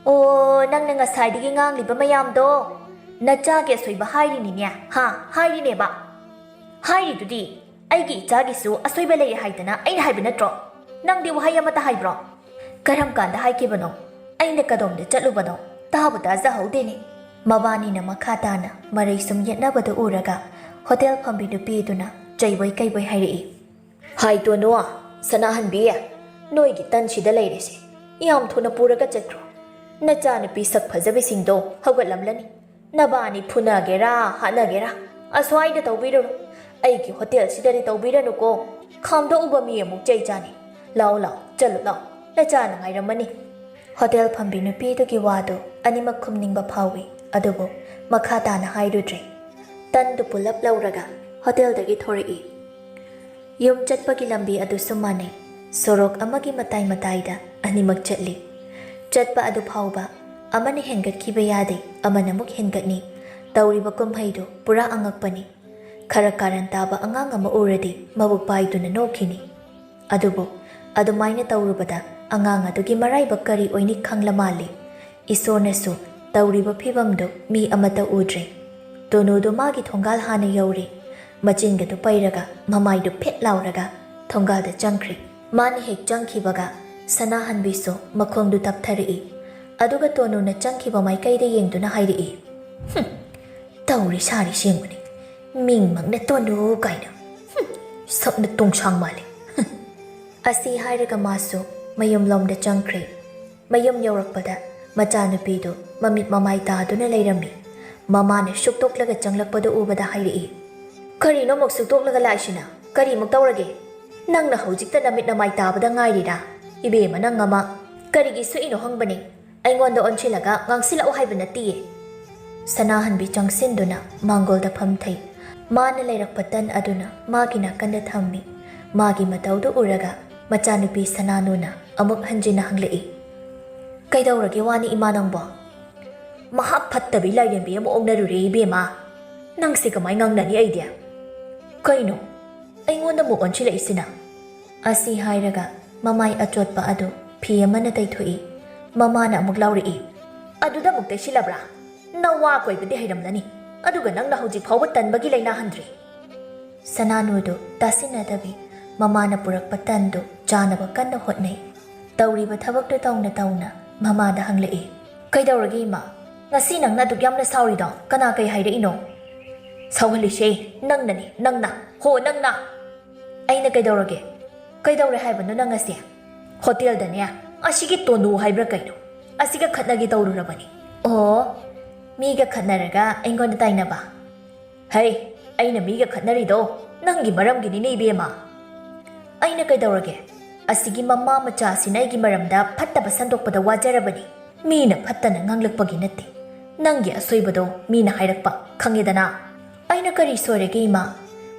ꯑꯣ, ꯅꯪꯅ ꯉꯁꯥꯏꯗꯒꯤ ꯉꯥꯡꯂꯤꯕ ꯃꯌꯥꯝꯗꯣ ꯅꯆꯥꯒꯤ ꯑꯁꯣꯏꯕ ꯍꯥꯏꯔꯤꯅꯤꯅꯦ, ꯍꯥ? ꯍꯥꯏꯔꯤꯅꯦꯕ꯫ ꯍꯥꯏꯔꯤꯗꯨꯗꯤ ꯑꯩꯒꯤ ꯏꯆꯥꯒꯤꯁꯨ ꯑꯁꯣꯏꯕ ꯂꯩꯔꯦ ꯍꯥꯏꯗꯅ ꯑꯩꯅ ꯍꯥꯏꯕ ꯅꯠꯇ꯭ꯔꯣ? ꯅꯪꯗꯤ ꯋꯥꯍꯩ ꯑꯃꯠꯇ ꯍꯥꯏꯕ꯭ꯔꯣ? ꯀꯔꯝ ꯀꯥꯟꯗ ꯍꯥꯏꯈꯤꯕꯅꯣ? ꯑꯩꯅ ꯀꯗꯣꯝꯗ ꯆꯠꯂꯨꯕꯅꯣ? ꯇꯥꯕꯨ ꯇꯥꯖꯍꯧꯗꯦꯅꯦ꯫ ꯃꯕꯥꯅꯤꯅ ꯃꯈꯥ ꯇꯥꯅ ꯃꯔꯩ ꯁꯨꯝ ꯌꯦꯠꯅꯕꯗꯨ ꯎꯔꯒ ꯍꯣꯇꯦꯜ ꯐꯝꯕꯤ ꯅꯨꯄꯤꯗꯨꯅ ꯆꯩꯕꯣꯏ ꯀꯩꯕꯣꯏ ꯍꯥꯏꯔꯛꯏ꯫ ꯍꯥꯏ ꯇꯣꯅꯨ, ꯁꯅꯥꯍꯟꯕꯤ, ꯅꯣꯏꯒꯤ ꯇꯟꯁꯤꯗ ꯂꯩꯔꯤꯁꯦ ꯌꯥꯝ ꯊꯨꯅ ꯄꯨꯔꯒ ꯆꯠꯈ꯭ꯔꯣ꯫ "ꯅꯆꯥꯅꯨꯄꯤ ꯁꯛ ꯐꯖꯕꯤꯁꯤꯡꯗꯣ ꯍꯧꯒꯠꯂꯝꯂꯅꯤ꯫ ꯅꯕꯥꯅꯤ ꯐꯨꯅꯒꯦꯔꯥ ꯍꯥꯠꯅꯒꯦꯔꯥ, ꯑꯁ꯭ꯋꯥꯏꯗ ꯇꯧꯕꯤꯔꯨꯔꯣ꯫ ꯑꯩꯒꯤ ꯍꯣꯇꯦꯜꯁꯤꯗꯗꯤ ꯇꯧꯕꯤꯔꯅꯨꯀꯣ꯫ ꯈꯥꯝꯗꯣꯛꯎꯕ ꯃꯤ ꯑꯃꯨꯛ ꯆꯩ ꯆꯥꯅꯤ꯫ ꯂꯥꯛꯑꯣ, ꯂꯥꯛꯑꯣ, ꯆꯠꯂꯨ, ꯂꯥꯛꯑꯣ, ꯅꯆꯥꯅ ꯉꯥꯏꯔꯝꯃꯅꯤ꯫" ꯍꯣꯇꯦꯜ ꯐꯝꯕꯤ ꯅꯨꯄꯤꯗꯨꯒꯤ ꯋꯥꯗꯨ ꯑꯅꯤꯃꯛ ꯈꯨꯝꯅꯤꯡꯕ ꯐꯥꯎꯏ, ꯑꯗꯨꯕꯨ ꯃꯈꯥ ꯇꯥꯅ ꯍꯥꯏꯔꯨꯗ꯭ꯔꯦ꯫ ꯇꯟꯗꯨ ꯄꯨꯂꯞ ꯂꯧꯔꯒ ꯍꯣꯇꯦꯜꯗꯒꯤ ꯊꯣꯔꯛꯏ꯫ ꯌꯨꯝ ꯆꯠꯄꯒꯤ ꯂꯝꯕꯤ ꯑꯗꯨꯁꯨ ꯃꯥꯟꯅꯩ꯫ ꯁꯣꯔꯣꯛ ꯑꯃꯒꯤ ꯃꯇꯥꯏ ꯃꯇꯥꯏꯗ ꯑꯅꯤꯃꯛ ꯆꯠꯂꯤ꯫ ꯆꯠꯄ ꯑꯗꯨ ꯐꯥꯎꯕ ꯑꯃꯅ ꯍꯦꯟꯒꯠꯈꯤꯕ ꯌꯥꯗꯦ, ꯑꯃꯅ ꯑꯃꯨꯛ ꯍꯦꯟꯒꯠꯅꯤ꯫ ꯇꯧꯔꯤꯕ ꯀꯨꯝꯍꯩꯗꯨ ꯄꯨꯔꯥ ꯑꯉꯛꯄꯅꯤ꯫ ꯈꯔ ꯀꯥꯔꯟ ꯇꯥꯕ ꯑꯉꯥꯡ ꯑꯃ ꯎꯔꯗꯤ ꯃꯕꯨꯛ ꯄꯥꯏꯗꯨꯅ ꯅꯣꯛꯈꯤꯅꯤ꯫ ꯑꯗꯨꯕꯨ ꯑꯗꯨꯃꯥꯏꯅ ꯇꯧꯔꯨꯕꯗ ꯑꯉꯥꯡ ꯑꯗꯨꯒꯤ ꯃꯔꯥꯏꯕꯛ ꯀꯔꯤ ꯑꯣꯏꯅꯤ ꯈꯪꯂ ꯃꯥꯜꯂꯤ꯫ ꯏꯁꯣꯔꯅꯁꯨ ꯇꯧꯔꯤꯕ ꯐꯤꯕꯝꯗꯨ ꯃꯤ ꯑꯃꯠꯇ ꯎꯗ꯭ꯔꯦ꯫ ꯇꯣꯅꯨꯗꯨ ꯃꯥꯒꯤ ꯊꯣꯡꯒꯥꯜ ꯍꯥꯟꯅ ꯌꯧꯔꯦ꯫ ꯃꯆꯤꯟꯒꯗꯨ ꯄꯩꯔꯒ, ꯃꯃꯥꯏꯗꯨ ꯐꯦꯠ ꯂꯥꯎꯔꯒ ꯊꯣꯡꯒꯥꯜꯗ ꯆꯪꯈ꯭ꯔꯦ꯫ ꯃꯥꯅ ꯍꯦꯛ ꯆꯪꯈꯤꯕꯒ ꯁꯅꯥꯍꯟꯕꯤꯁꯨ ꯃꯈꯣꯡꯗꯨ ꯇꯞꯊꯔꯛꯏ꯫ ꯑꯗꯨꯒ ꯇꯣꯅꯨꯅ ꯆꯪꯈꯤꯕ ꯃꯥꯏꯀꯩꯗ ꯌꯦꯡꯗꯨꯅ ꯍꯥꯏꯔꯛꯏ, "ꯍꯨꯝ, ꯇꯧꯔꯤ ꯁꯥꯔꯤ ꯁꯦꯡꯕꯅꯤ꯫ ꯃꯤꯡꯃꯛꯅ ꯇꯣꯅꯨ ꯀꯥꯏꯅ꯫ ꯍꯨꯝ, ꯁꯛꯅ ꯇꯣꯡꯁꯥꯡ ꯃꯥꯜꯂꯤ꯫" ꯍꯨꯝ꯫ ꯑꯁꯤ ꯍꯥꯏꯔꯒ ꯃꯥꯁꯨ ꯃꯌꯨꯝꯂꯣꯝꯗ ꯆꯪꯈ꯭ꯔꯦ꯫ ꯃꯌꯨꯝ ꯌꯧꯔꯛꯄꯗ ꯃꯆꯥꯅꯨꯄꯤꯗꯨ ꯃꯃꯤꯠ ꯃꯃꯥꯏ ꯇꯥꯗꯨꯅ ꯂꯩꯔꯝꯃꯤ꯫ ꯃꯃꯥꯅ ꯁꯨꯛꯇꯣꯛꯂꯒ ꯆꯪꯂꯛꯄꯗꯨ ꯎꯕꯗ ꯍꯥꯏꯔꯛꯏ, "ꯀꯔꯤꯅꯣ ꯑꯃꯨꯛ ꯁꯨꯛꯇꯣꯛꯂꯒ ꯂꯥꯛꯏꯁꯤꯅ? ꯀꯔꯤꯃꯨꯛ ꯇꯧꯔꯒꯦ? ꯅꯪꯅ ꯍꯧꯖꯤꯛꯇ ꯅꯃꯤꯠ ꯅꯃꯥꯏ ꯇꯥꯕꯗ ꯉꯥꯏꯔꯤꯔꯥ? ꯏꯕꯦꯝꯃ, ꯅꯪ ꯑꯃ ꯀꯔꯤꯒꯤ ꯁꯨꯛꯏꯅꯣ ꯍꯪꯕꯅꯦ꯫ ꯑꯩꯉꯣꯟꯗ ꯑꯣꯟꯁꯤꯜꯂꯒ ꯉꯥꯡꯁꯤꯜꯂꯛꯎ ꯍꯥꯏꯕ ꯅꯠꯇꯤꯌꯦ꯫" ꯁꯅꯥꯍꯟꯕꯤ ꯆꯪꯁꯤꯟꯗꯨꯅ ꯃꯥꯡꯒꯣꯜꯗ ꯐꯝꯊꯩ꯫ ꯃꯥꯅ ꯂꯩꯔꯛꯄ ꯇꯟ ꯑꯗꯨꯅ ꯃꯥꯒꯤ ꯅꯥꯀꯟꯗ ꯊꯝꯃꯤ꯫ ꯃꯥꯒꯤ ꯃꯇꯧꯗꯨ ꯎꯔꯒ ꯃꯆꯥꯅꯨꯄꯤ ꯁꯅꯥꯅꯨꯅ ꯑꯃꯨꯛ ꯍꯟꯖꯤꯟꯅ ꯍꯪꯂꯛꯏ, "ꯀꯩꯗꯧꯔꯒꯦ ꯋꯥꯅꯤ ꯏꯃꯥ ꯅꯪꯕꯣ? ꯃꯍꯥ ꯐꯠꯇꯕꯤ ꯂꯥꯏꯔꯦꯝꯕꯤ ꯑꯃ ꯑꯣꯛꯅꯔꯨꯔꯦ ꯏꯕꯦꯝꯃ꯫ ꯅꯪꯁꯦ ꯀꯃꯥꯏ ꯉꯥꯡꯅꯅꯤ ꯑꯩꯗꯤ?" "ꯀꯩꯅꯣ? ꯑꯩꯉꯣꯟꯗ ꯑꯃꯨꯛ ꯑꯣꯟꯁꯤꯜꯂꯛꯏꯁꯤꯅ?" ꯑꯁꯤ ꯍꯥꯏꯔꯒ ꯃꯃꯥꯏ ꯑꯆꯣꯠꯄ ꯑꯗꯨ ꯐꯤ ꯑꯃꯅ ꯇꯩꯊꯣꯛꯏ꯫ ꯃꯃꯥꯅ ꯑꯃꯨꯛ ꯂꯥꯎꯔꯛꯏ, "ꯑꯗꯨꯗ ꯑꯃꯨꯛ ꯇꯩꯁꯤꯜꯂꯕ꯭ꯔꯥ? ꯅꯋꯥ ꯀꯣꯏꯕꯗꯤ ꯍꯩꯔꯝꯂꯅꯤ, ꯑꯗꯨꯒ ꯅꯪꯅ ꯍꯧꯖꯤꯛ ꯐꯥꯎꯕ ꯇꯟꯕꯒꯤ ꯂꯩꯅꯥ ꯍꯟꯗ꯭ꯔꯤ꯫" ꯁꯅꯥꯅꯨꯗꯨ ꯇꯥꯁꯤꯟꯅꯗꯕꯤ ꯃꯃꯥꯅ ꯄꯨꯔꯛꯄ ꯇꯟꯗꯨ ꯆꯥꯅꯕ ꯀꯟꯅ ꯍꯣꯠꯅꯩ꯫ ꯇꯧꯔꯤꯕ ꯊꯕꯛꯇꯨ ꯇꯧꯅ ꯇꯧꯅ ꯃꯃꯥꯗ ꯍꯪꯂꯛꯏ, "ꯀꯩꯗꯧꯔꯒꯦ ꯏꯃꯥ? ꯉꯁꯤ ꯅꯪꯅ ꯑꯗꯨꯛ ꯌꯥꯝꯅ ꯁꯥꯎꯔꯤꯗꯣ ꯀꯅꯥ ꯀꯩ ꯍꯥꯏꯔꯛꯏꯅꯣ?" "ꯁꯥꯎꯍꯜꯂꯤꯁꯦ ꯅꯪꯅꯅꯦ, ꯅꯪꯅ꯫ ꯍꯣ, ꯅꯪꯅ!" "ꯑꯩꯅ ꯀꯩꯗꯧꯔꯒꯦ? ꯀꯩꯗꯧꯔꯦ ꯍꯥꯏꯕꯅꯣ ꯅꯪ ꯉꯁꯤ?" "ꯍꯣꯇꯦꯜꯗꯅꯦ, ꯑꯁꯤꯒꯤ ꯇꯣꯅꯨ ꯍꯥꯏꯕ꯭ꯔꯥ ꯀꯩꯅꯣ, ꯑꯁꯤꯒ ꯈꯠꯅꯒꯦ ꯇꯧꯔꯨꯔꯕꯅꯤ꯫ ꯑꯣ, ꯃꯤꯒ ꯈꯠꯅꯔꯒ ꯑꯩꯉꯣꯟꯗ ꯇꯥꯏꯅꯕ? ꯍꯩ, ꯑꯩꯅ ꯃꯤꯒ ꯈꯠꯅꯔꯤꯗꯣ ꯅꯪꯒꯤ ꯃꯔꯝꯒꯤꯅꯤꯅꯦ, ꯏꯕꯦꯝꯃ꯫ ꯑꯩꯅ ꯀꯩꯗꯧꯔꯒꯦ? ꯑꯁꯤꯒꯤ ꯃꯃꯥ ꯃꯆꯥꯁꯤꯅ ꯑꯩꯒꯤ ꯃꯔꯝꯗ ꯐꯠꯇꯕ ꯁꯟꯗꯣꯛꯄꯗ ꯋꯥꯖꯔꯕꯅꯤ꯫ ꯃꯤꯅ ꯐꯠꯇꯅ ꯉꯥꯡꯂꯛꯄꯒꯤ ꯅꯠꯇꯦ, ꯅꯪꯒꯤ ꯑꯁꯣꯏꯕꯗꯣ ꯃꯤꯅ ꯍꯥꯏꯔꯛꯄ, ꯈꯪꯉꯦꯗꯅ? ꯑꯩꯅ ꯀꯔꯤ ꯁꯣꯏꯔꯒꯦ, ꯏꯃꯥ?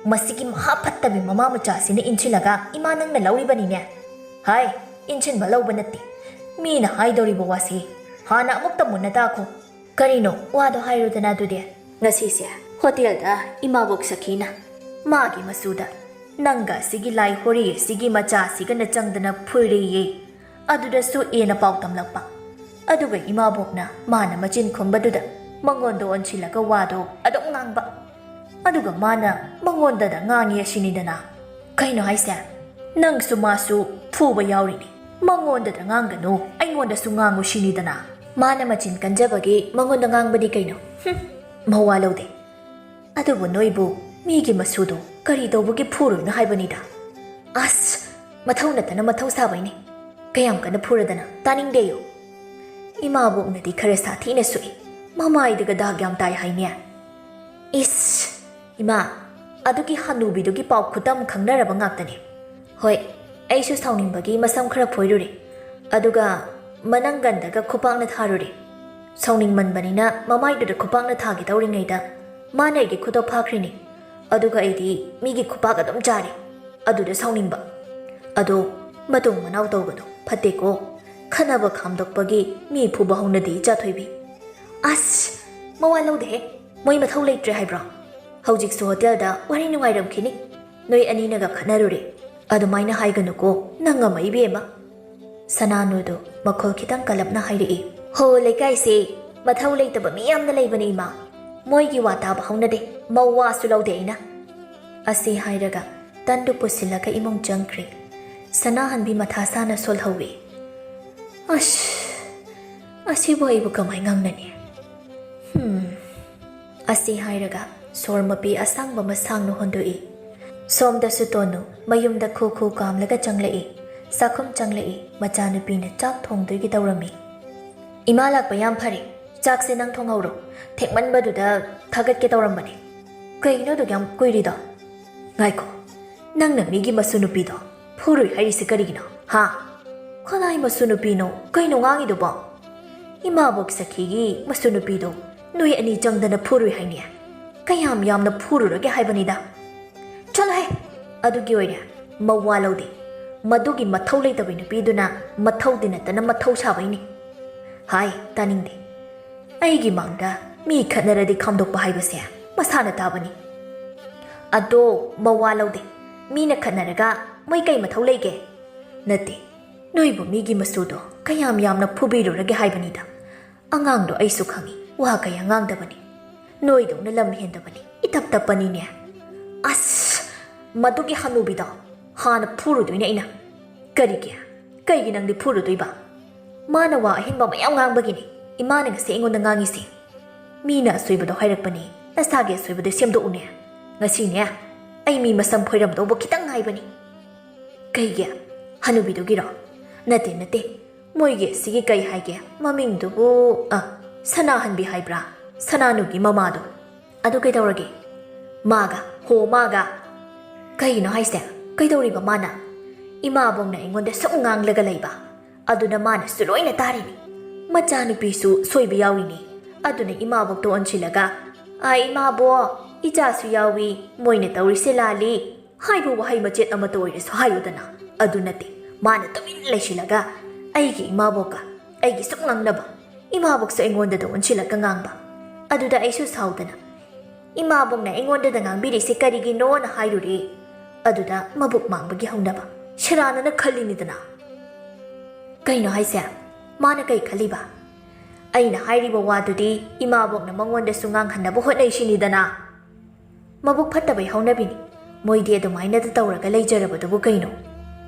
ꯃꯁꯤꯒꯤ ꯃꯍꯥ ꯐꯠꯇꯕꯤ ꯃꯃꯥ ꯃꯆꯥꯁꯤꯅ ꯏꯟꯁꯤꯜꯂꯒ ꯏꯃꯥ ꯅꯪꯅ ꯂꯧꯔꯤꯕꯅꯤꯅꯦ꯫ ꯍꯥꯏ, ꯏꯟꯁꯤꯟꯕ ꯂꯧꯕ ꯅꯠꯇꯦ, ꯃꯤꯅ ꯍꯥꯏꯗꯧꯔꯤꯕ ꯋꯥꯁꯤ ꯍꯥꯟꯅ ꯑꯃꯨꯛꯇ ꯃꯨꯟꯅ ꯇꯥꯈꯣ꯫ ꯀꯔꯤꯅꯣ? ꯋꯥꯗꯣ ꯍꯥꯏꯔꯨꯗꯅ ꯑꯗꯨꯗꯤ꯫ ꯉꯁꯤꯁꯦ ꯍꯣꯇꯦꯜꯗ ꯏꯃꯥꯕꯣꯛ ꯁꯈꯤꯅ ꯃꯥꯒꯤ ꯃꯆꯨꯗ, "ꯅꯪꯒ ꯑꯁꯤꯒꯤ ꯂꯥꯏ ꯍꯣꯔꯤ ꯑꯁꯤꯒꯤ ꯃꯆꯥꯁꯤꯒꯅ ꯆꯪꯗꯅ ꯐꯨꯔꯦꯌꯦ"꯫ ꯑꯗꯨꯗꯁꯨ ꯑꯦꯅ ꯄꯥꯎ ꯇꯝꯂꯛꯄ꯫ ꯑꯗꯨꯒ ꯏꯃꯥꯕꯣꯛꯅ ꯃꯥꯅ ꯃꯆꯤꯟ ꯈꯨꯝꯕꯗꯨꯗ ꯃꯉꯣꯟꯗ ꯑꯣꯟꯁꯤꯜꯂꯒ ꯋꯥꯗꯣ ꯑꯗꯨꯝ ꯉꯥꯡꯕ꯫ ꯑꯗꯨꯒ ꯃꯥꯅ ꯃꯉꯣꯟꯗꯗ ꯉꯥꯡꯉꯤ ꯑꯁꯤꯅꯤꯗꯅ꯫ ꯀꯩꯅꯣ ꯍꯥꯏꯁꯦ? ꯅꯪꯁꯨ ꯃꯥꯁꯨ ꯐꯨꯕ ꯌꯥꯎꯔꯤꯅꯤ꯫ ꯃꯉꯣꯟꯗꯗ ꯉꯥꯡꯒꯅꯨ, ꯑꯩꯉꯣꯟꯗꯁꯨ ꯉꯥꯡꯉꯨ ꯁꯤꯅꯤꯗꯅ꯫ ꯃꯥꯅ ꯃꯆꯤꯟ ꯀꯟꯖꯕꯒꯤ ꯃꯉꯣꯟꯗ ꯉꯥꯡꯕꯅꯤ ꯀꯩꯅꯣ꯫ ꯍꯨꯝ, ꯃꯋꯥ ꯂꯧꯗꯦ꯫ ꯑꯗꯨꯕꯨ ꯅꯣꯏꯕꯨ ꯃꯤꯒꯤ ꯃꯁꯨꯗꯣ ꯀꯔꯤ ꯇꯧꯕꯒꯤ ꯐꯨꯔꯨꯅꯣ ꯍꯥꯏꯕꯅꯤꯗ? ꯑꯁ, ꯃꯊꯧ ꯅꯠꯇꯅ ꯃꯊꯧ ꯁꯥꯕꯩꯅꯦ꯫ ꯀꯌꯥꯝ ꯀꯟꯅ ꯐꯨꯔꯗꯅ? ꯇꯥꯅꯤꯡꯗꯦꯌꯨ꯫ ꯏꯃꯥꯕꯣꯛꯅꯗꯤ ꯈꯔ ꯁꯥꯊꯤꯅ ꯁꯨꯛꯏ꯫ ꯃꯃꯥꯏꯗꯒ ꯗꯥꯛ ꯌꯥꯝ ꯇꯥꯏ ꯍꯥꯏꯅꯦ꯫ ꯏꯁ, ꯏꯃꯥ, ꯑꯗꯨꯒꯤ ꯍꯅꯨꯕꯤꯗꯨꯒꯤ ꯄꯥꯎ ꯈꯨꯇꯝ ꯈꯪꯅꯔꯕ ꯉꯥꯛꯇꯅꯦ꯫ ꯍꯣꯏ, ꯑꯩꯁꯨ ꯁꯥꯎꯅꯤꯡꯕꯒꯤ ꯃꯁꯝ ꯈꯔ ꯐꯣꯏꯔꯨꯔꯦ꯫ ꯑꯗꯨꯒ ꯃꯅꯪꯒꯟꯗꯒ ꯈꯨꯄꯥꯛꯅ ꯊꯥꯔꯨꯔꯦ꯫ ꯁꯥꯎꯅꯤꯡꯃꯟꯕꯅꯤꯅ ꯃꯃꯥꯏꯗꯨꯗ ꯈꯨꯄꯥꯛꯅ ꯊꯥꯒꯦ ꯇꯧꯔꯤꯉꯩꯗ ꯃꯥꯅ ꯑꯩꯒꯤ ꯈꯨꯠꯇꯣ ꯐꯥꯈ꯭ꯔꯤꯅꯤ꯫ ꯑꯗꯨꯒ ꯑꯩꯗꯤ ꯃꯤꯒꯤ ꯈꯨꯄꯥꯛ ꯑꯗꯨꯝ ꯆꯥꯔꯦ꯫ ꯑꯗꯨꯗ ꯁꯥꯎꯅꯤꯡꯕ꯫ ꯑꯗꯣ ꯃꯇꯨꯡ ꯃꯅꯥꯎ ꯇꯧꯒꯅꯨ, ꯐꯠꯇꯦꯀꯣ꯫ ꯈꯠꯅꯕ ꯈꯥꯝꯗꯣꯛꯄꯒꯤ ꯃꯤ ꯐꯨꯕ ꯍꯧꯅꯗꯦ, ꯏꯆꯥ ꯊꯣꯏꯕꯤ꯫ ꯑꯁ! ꯃꯋꯥ ꯂꯧꯗꯦꯍꯦ꯫ ꯃꯣꯏ ꯃꯊꯧ ꯂꯩꯇ꯭ꯔꯦ ꯍꯥꯏꯕ꯭ꯔꯣ? ꯍꯧꯖꯤꯛꯁꯨ ꯍꯣꯇꯦꯜꯗ ꯋꯥꯔꯤ ꯅꯨꯡꯉꯥꯏꯔꯝꯈꯤꯅꯤ꯫ ꯅꯣꯏ ꯑꯅꯤꯅꯒ ꯈꯠꯅꯔꯨꯔꯦ꯫ ꯑꯗꯨꯃꯥꯏꯅ ꯍꯥꯏꯒꯅꯨꯀꯣ, ꯅꯪ ꯑꯃ ꯏꯕꯦꯝꯃ꯫ ꯁꯅꯥꯅꯨꯗꯨ ꯃꯈꯣꯜ ꯈꯤꯇꯪ ꯀꯜꯂꯞꯅ ꯍꯥꯏꯔꯛꯏ꯫ "ꯍꯣ, ꯂꯩꯀꯥꯏꯁꯦ ꯃꯊꯧ ꯂꯩꯇꯕ ꯃꯤ ꯌꯥꯝꯅ ꯂꯩꯕꯅꯦ, ꯏꯃꯥ꯫ ꯃꯣꯏꯒꯤ ꯋꯥ ꯇꯥꯕ ꯍꯧꯅꯗꯦ, ꯃꯋꯥꯁꯨ ꯂꯧꯗꯦ ꯑꯩꯅ"꯫ ꯑꯁꯤ ꯍꯥꯏꯔꯒ ꯇꯟꯗꯨ ꯄꯨꯁꯤꯜꯂꯒ ꯏꯃꯨꯡ ꯆꯪꯈ꯭ꯔꯦ꯫ ꯁꯅꯥꯍꯟꯕꯤ ꯃꯊꯥ ꯁꯥꯅ ꯁꯣꯜꯍꯧꯏ꯫ "ꯑꯁ, ꯑꯁꯤꯕꯨ ꯑꯩꯕꯨ ꯀꯃꯥꯏ ꯉꯥꯡꯅꯅꯤ? ꯍꯨꯝ"꯫ ꯑꯁꯤ ꯍꯥꯏꯔꯒ ꯁꯣꯔ ꯃꯄꯤ ꯑꯁꯥꯡꯕ ꯑꯃ ꯁꯥꯡꯅ ꯍꯣꯟꯗꯣꯛꯏ꯫ ꯁꯣꯝꯗꯁꯨ ꯇꯣꯅꯨ ꯃꯌꯨꯝꯗ ꯈꯨ ꯈꯨ ꯀꯥꯝꯂꯒ ꯆꯪꯂꯛꯏ꯫ ꯆꯥꯛꯈꯨꯝ ꯆꯪꯂꯛꯏ꯫ ꯃꯆꯥꯅꯨꯄꯤꯅ ꯆꯥꯛ ꯊꯣꯡꯗꯣꯏꯒꯤ ꯇꯧꯔꯝꯃꯤ꯫ ꯏꯃꯥ ꯂꯥꯛꯄ ꯌꯥꯝ ꯐꯔꯦ꯫ ꯆꯥꯛꯁꯦ ꯅꯪ ꯊꯣꯡꯍꯧꯔꯣ꯫ ꯊꯦꯡꯃꯟꯕꯗꯨꯗ ꯊꯥꯒꯠꯀꯦ ꯇꯧꯔꯝꯕꯅꯦ꯫ ꯀꯩꯅꯣ ꯑꯗꯨꯛ ꯌꯥꯝ ꯀꯨꯏꯔꯤꯗꯣ? ꯉꯥꯏꯈꯣ, ꯅꯪꯅ ꯃꯤꯒꯤ ꯃꯁꯨ ꯅꯨꯄꯤꯗꯣ ꯐꯨꯔꯨꯏ ꯍꯥꯏꯔꯤꯁꯦ ꯀꯔꯤꯒꯤꯅꯣ? ꯍꯥ? ꯀꯅꯥꯏ ꯃꯁꯨ ꯅꯨꯄꯤꯅꯣ? ꯀꯩꯅꯣ ꯉꯥꯡꯉꯤꯗꯨꯕꯣ? ꯏꯃꯥꯕꯣꯛ ꯁꯈꯤꯒꯤ ꯃꯁꯨ ꯅꯨꯄꯤꯗꯣ ꯅꯣꯏ ꯑꯅꯤ ꯆꯪꯗꯅ ꯐꯨꯔꯨꯏ ꯍꯥꯏꯅꯦ꯫ ꯀꯌꯥꯝ ꯌꯥꯝꯅ ꯐꯨꯔꯨꯔꯒꯦ ꯍꯥꯏꯕꯅꯤꯗ꯫ ꯆꯠꯂꯣꯍꯦ! ꯑꯗꯨꯒꯤ ꯑꯣꯏꯔꯦ꯫ ꯃꯋꯥ ꯂꯧꯗꯦ꯫ ꯃꯗꯨꯒꯤ ꯃꯊꯧ ꯂꯩꯇꯕ ꯅꯨꯄꯤꯗꯨꯅ ꯃꯊꯧꯗꯤ ꯅꯠꯇꯅ ꯃꯊꯧ ꯁꯥꯕꯩꯅꯤ꯫ ꯍꯥꯏ, ꯇꯥꯅꯤꯡꯗꯦ꯫ ꯑꯩꯒꯤ ꯃꯥꯡꯗ ꯃꯤ ꯈꯠꯅꯔꯗꯤ ꯈꯥꯝꯗꯣꯛꯄ ꯍꯥꯏꯕꯁꯦ ꯃꯁꯥꯅ ꯇꯥꯕꯅꯤ꯫ ꯑꯗꯣ ꯃꯋꯥ ꯂꯧꯗꯦ꯫ ꯃꯤꯅ ꯈꯠꯅꯔꯒ ꯃꯣꯏ ꯀꯩ ꯃꯊꯧ ꯂꯩꯒꯦ? ꯅꯠꯇꯦ, ꯅꯣꯏꯕꯨ ꯃꯤꯒꯤ ꯃꯁꯨꯗꯣ ꯀꯌꯥꯝ ꯌꯥꯝꯅ ꯐꯨꯕꯤꯔꯨꯔꯒꯦ ꯍꯥꯏꯕꯅꯤꯗ꯫ ꯑꯉꯥꯡꯗꯣ ꯑꯩꯁꯨ ꯈꯪꯏ, ꯋꯥ ꯀꯌꯥ ꯉꯥꯡꯗꯕꯅꯤ꯫ ꯅꯣꯏꯗꯧꯅ ꯂꯝ ꯍꯦꯟꯗꯕꯅꯤ, ꯏꯇꯞ ꯇꯞꯄꯅꯤꯅꯦ꯫ ꯑꯁ! ꯃꯗꯨꯒꯤ ꯍꯅꯨꯕꯤꯗꯣ ꯍꯥꯟꯅ ꯐꯨꯔꯨꯗꯣꯏꯅꯦ ꯑꯩꯅ꯫ ꯀꯔꯤꯒꯤ? ꯀꯩꯒꯤ ꯅꯪꯗꯤ ꯐꯨꯔꯨꯗꯣꯏꯕ? ꯃꯥꯅ ꯋꯥ ꯑꯍꯦꯟꯕ ꯃꯌꯥꯝ ꯉꯥꯡꯕꯒꯤꯅꯤ ꯏꯃꯥꯅ ꯉꯁꯤ ꯑꯩꯉꯣꯟꯗ ꯉꯥꯡꯉꯤꯁꯦ꯫ ꯃꯤꯅ ꯑꯁꯣꯏꯕꯗꯣ ꯍꯥꯏꯔꯛꯄꯅꯤ, ꯅꯁꯥꯒꯤ ꯑꯁꯣꯏꯕꯗꯣ ꯁꯦꯝꯗꯣꯛꯎꯅꯦ꯫ ꯉꯁꯤꯅꯦ, ꯑꯩ ꯃꯤ ꯃꯁꯝ ꯐꯣꯏꯔꯝꯗꯧꯕ ꯈꯤꯇꯪ ꯉꯥꯏꯕꯅꯤ꯫ ꯀꯩꯒꯤ? ꯍꯅꯨꯕꯤꯗꯨꯒꯤꯔꯣ? ꯅꯠꯇꯦ, ꯅꯠꯇꯦ꯫ ꯃꯣꯏꯒꯤ ꯁꯤꯒꯤ ꯀꯩ ꯍꯥꯏꯒꯦ? ꯃꯃꯤꯡꯗꯨꯕꯨ, ꯑ, ꯁꯅꯥꯍꯟꯕꯤ ꯍꯥꯏꯕ꯭ꯔꯥ? ꯁꯅꯥꯅꯨꯒꯤ ꯃꯃꯥꯗꯣ꯫ ꯑꯗꯨ ꯀꯩꯗꯧꯔꯒꯦ? ꯃꯥꯒ, ꯍꯣ, ꯃꯥꯒ꯫ ꯀꯩꯅꯣ ꯍꯥꯏꯁꯦ? ꯀꯩꯗꯧꯔꯤꯕ ꯃꯥꯅ? ꯏꯃꯥꯕꯣꯛꯅ ꯑꯩꯉꯣꯟꯗ ꯁꯨꯝ ꯉꯥꯡꯂꯒ ꯂꯩꯕ꯫ ꯑꯗꯨꯅ ꯃꯥꯅꯁꯨ ꯂꯣꯏꯅ ꯇꯥꯔꯤꯅꯤ꯫ ꯃꯆꯥꯅꯨꯄꯤꯁꯨ ꯁꯣꯏꯕ ꯌꯥꯎꯔꯤꯅꯤ꯫ ꯑꯗꯨꯅ ꯏꯃꯥꯕꯣꯛꯇ ꯑꯣꯟꯁꯤꯜꯂꯒ, "ꯑ, ꯏꯃꯥꯕꯣꯛ, ꯏꯆꯥꯁꯨ ꯌꯥꯎꯏ, ꯃꯣꯏꯅ ꯇꯧꯔꯤꯁꯦ ꯂꯥꯜꯂꯤ" ꯍꯥꯏꯕ ꯋꯥꯍꯩ ꯃꯆꯦꯠ ꯑꯃꯇ ꯑꯣꯏꯔꯁꯨ ꯍꯥꯏꯌꯨꯗꯅ꯫ ꯑꯗꯨ ꯅꯠꯇꯦ, ꯃꯥꯅ ꯇꯨꯃꯤꯟ ꯂꯩꯁꯤꯜꯂꯒ ꯑꯩꯒꯤ ꯏꯃꯥꯕꯣꯛꯀ ꯑꯩꯒꯤ ꯁꯨꯝ ꯉꯥꯡꯅꯕ, ꯏꯃꯥꯕꯣꯛꯁꯨ ꯑꯩꯉꯣꯟꯗꯗ ꯑꯣꯟꯁꯤꯜꯂꯒ ꯉꯥꯡꯕ꯫ ꯑꯗꯨꯗ ꯑꯩꯁꯨ ꯁꯥꯎꯗꯅ, "ꯏꯃꯥꯕꯣꯛꯅ ꯑꯩꯉꯣꯟꯗꯗ ꯉꯥꯡꯕꯤꯔꯤꯁꯦ ꯀꯔꯤꯒꯤꯅꯣꯅ?" ꯍꯥꯏꯔꯨꯔꯦ꯫ ꯑꯗꯨꯗ ꯃꯕꯨꯛ ꯃꯥꯡꯕꯒꯤ ꯍꯧꯅꯕ꯫ ꯁꯦꯔꯥꯟꯅꯅ ꯈꯜꯂꯤꯅꯤꯗꯅ꯫ ꯀꯩꯅꯣ ꯍꯥꯏꯁꯦ? ꯃꯥꯅ ꯀꯩ ꯈꯜꯂꯤꯕ? ꯑꯩꯅ ꯍꯥꯏꯔꯤꯕ ꯋꯥꯗꯨꯗꯤ ꯏꯃꯥꯕꯣꯛꯅ ꯃꯉꯣꯟꯗꯁꯨ ꯉꯥꯡꯍꯟꯅꯕ ꯍꯣꯠꯅꯩꯁꯤꯅꯤꯗꯅ꯫ ꯃꯕꯨꯛ ꯐꯠꯇꯕꯩ ꯍꯧꯅꯕꯤꯅꯤ꯫ ꯃꯣꯏꯗꯤ ꯑꯗꯨꯃꯥꯏꯅꯗ ꯇꯧꯔꯒ ꯂꯩꯖꯔꯕꯗꯨꯕꯨ ꯀꯩꯅꯣ?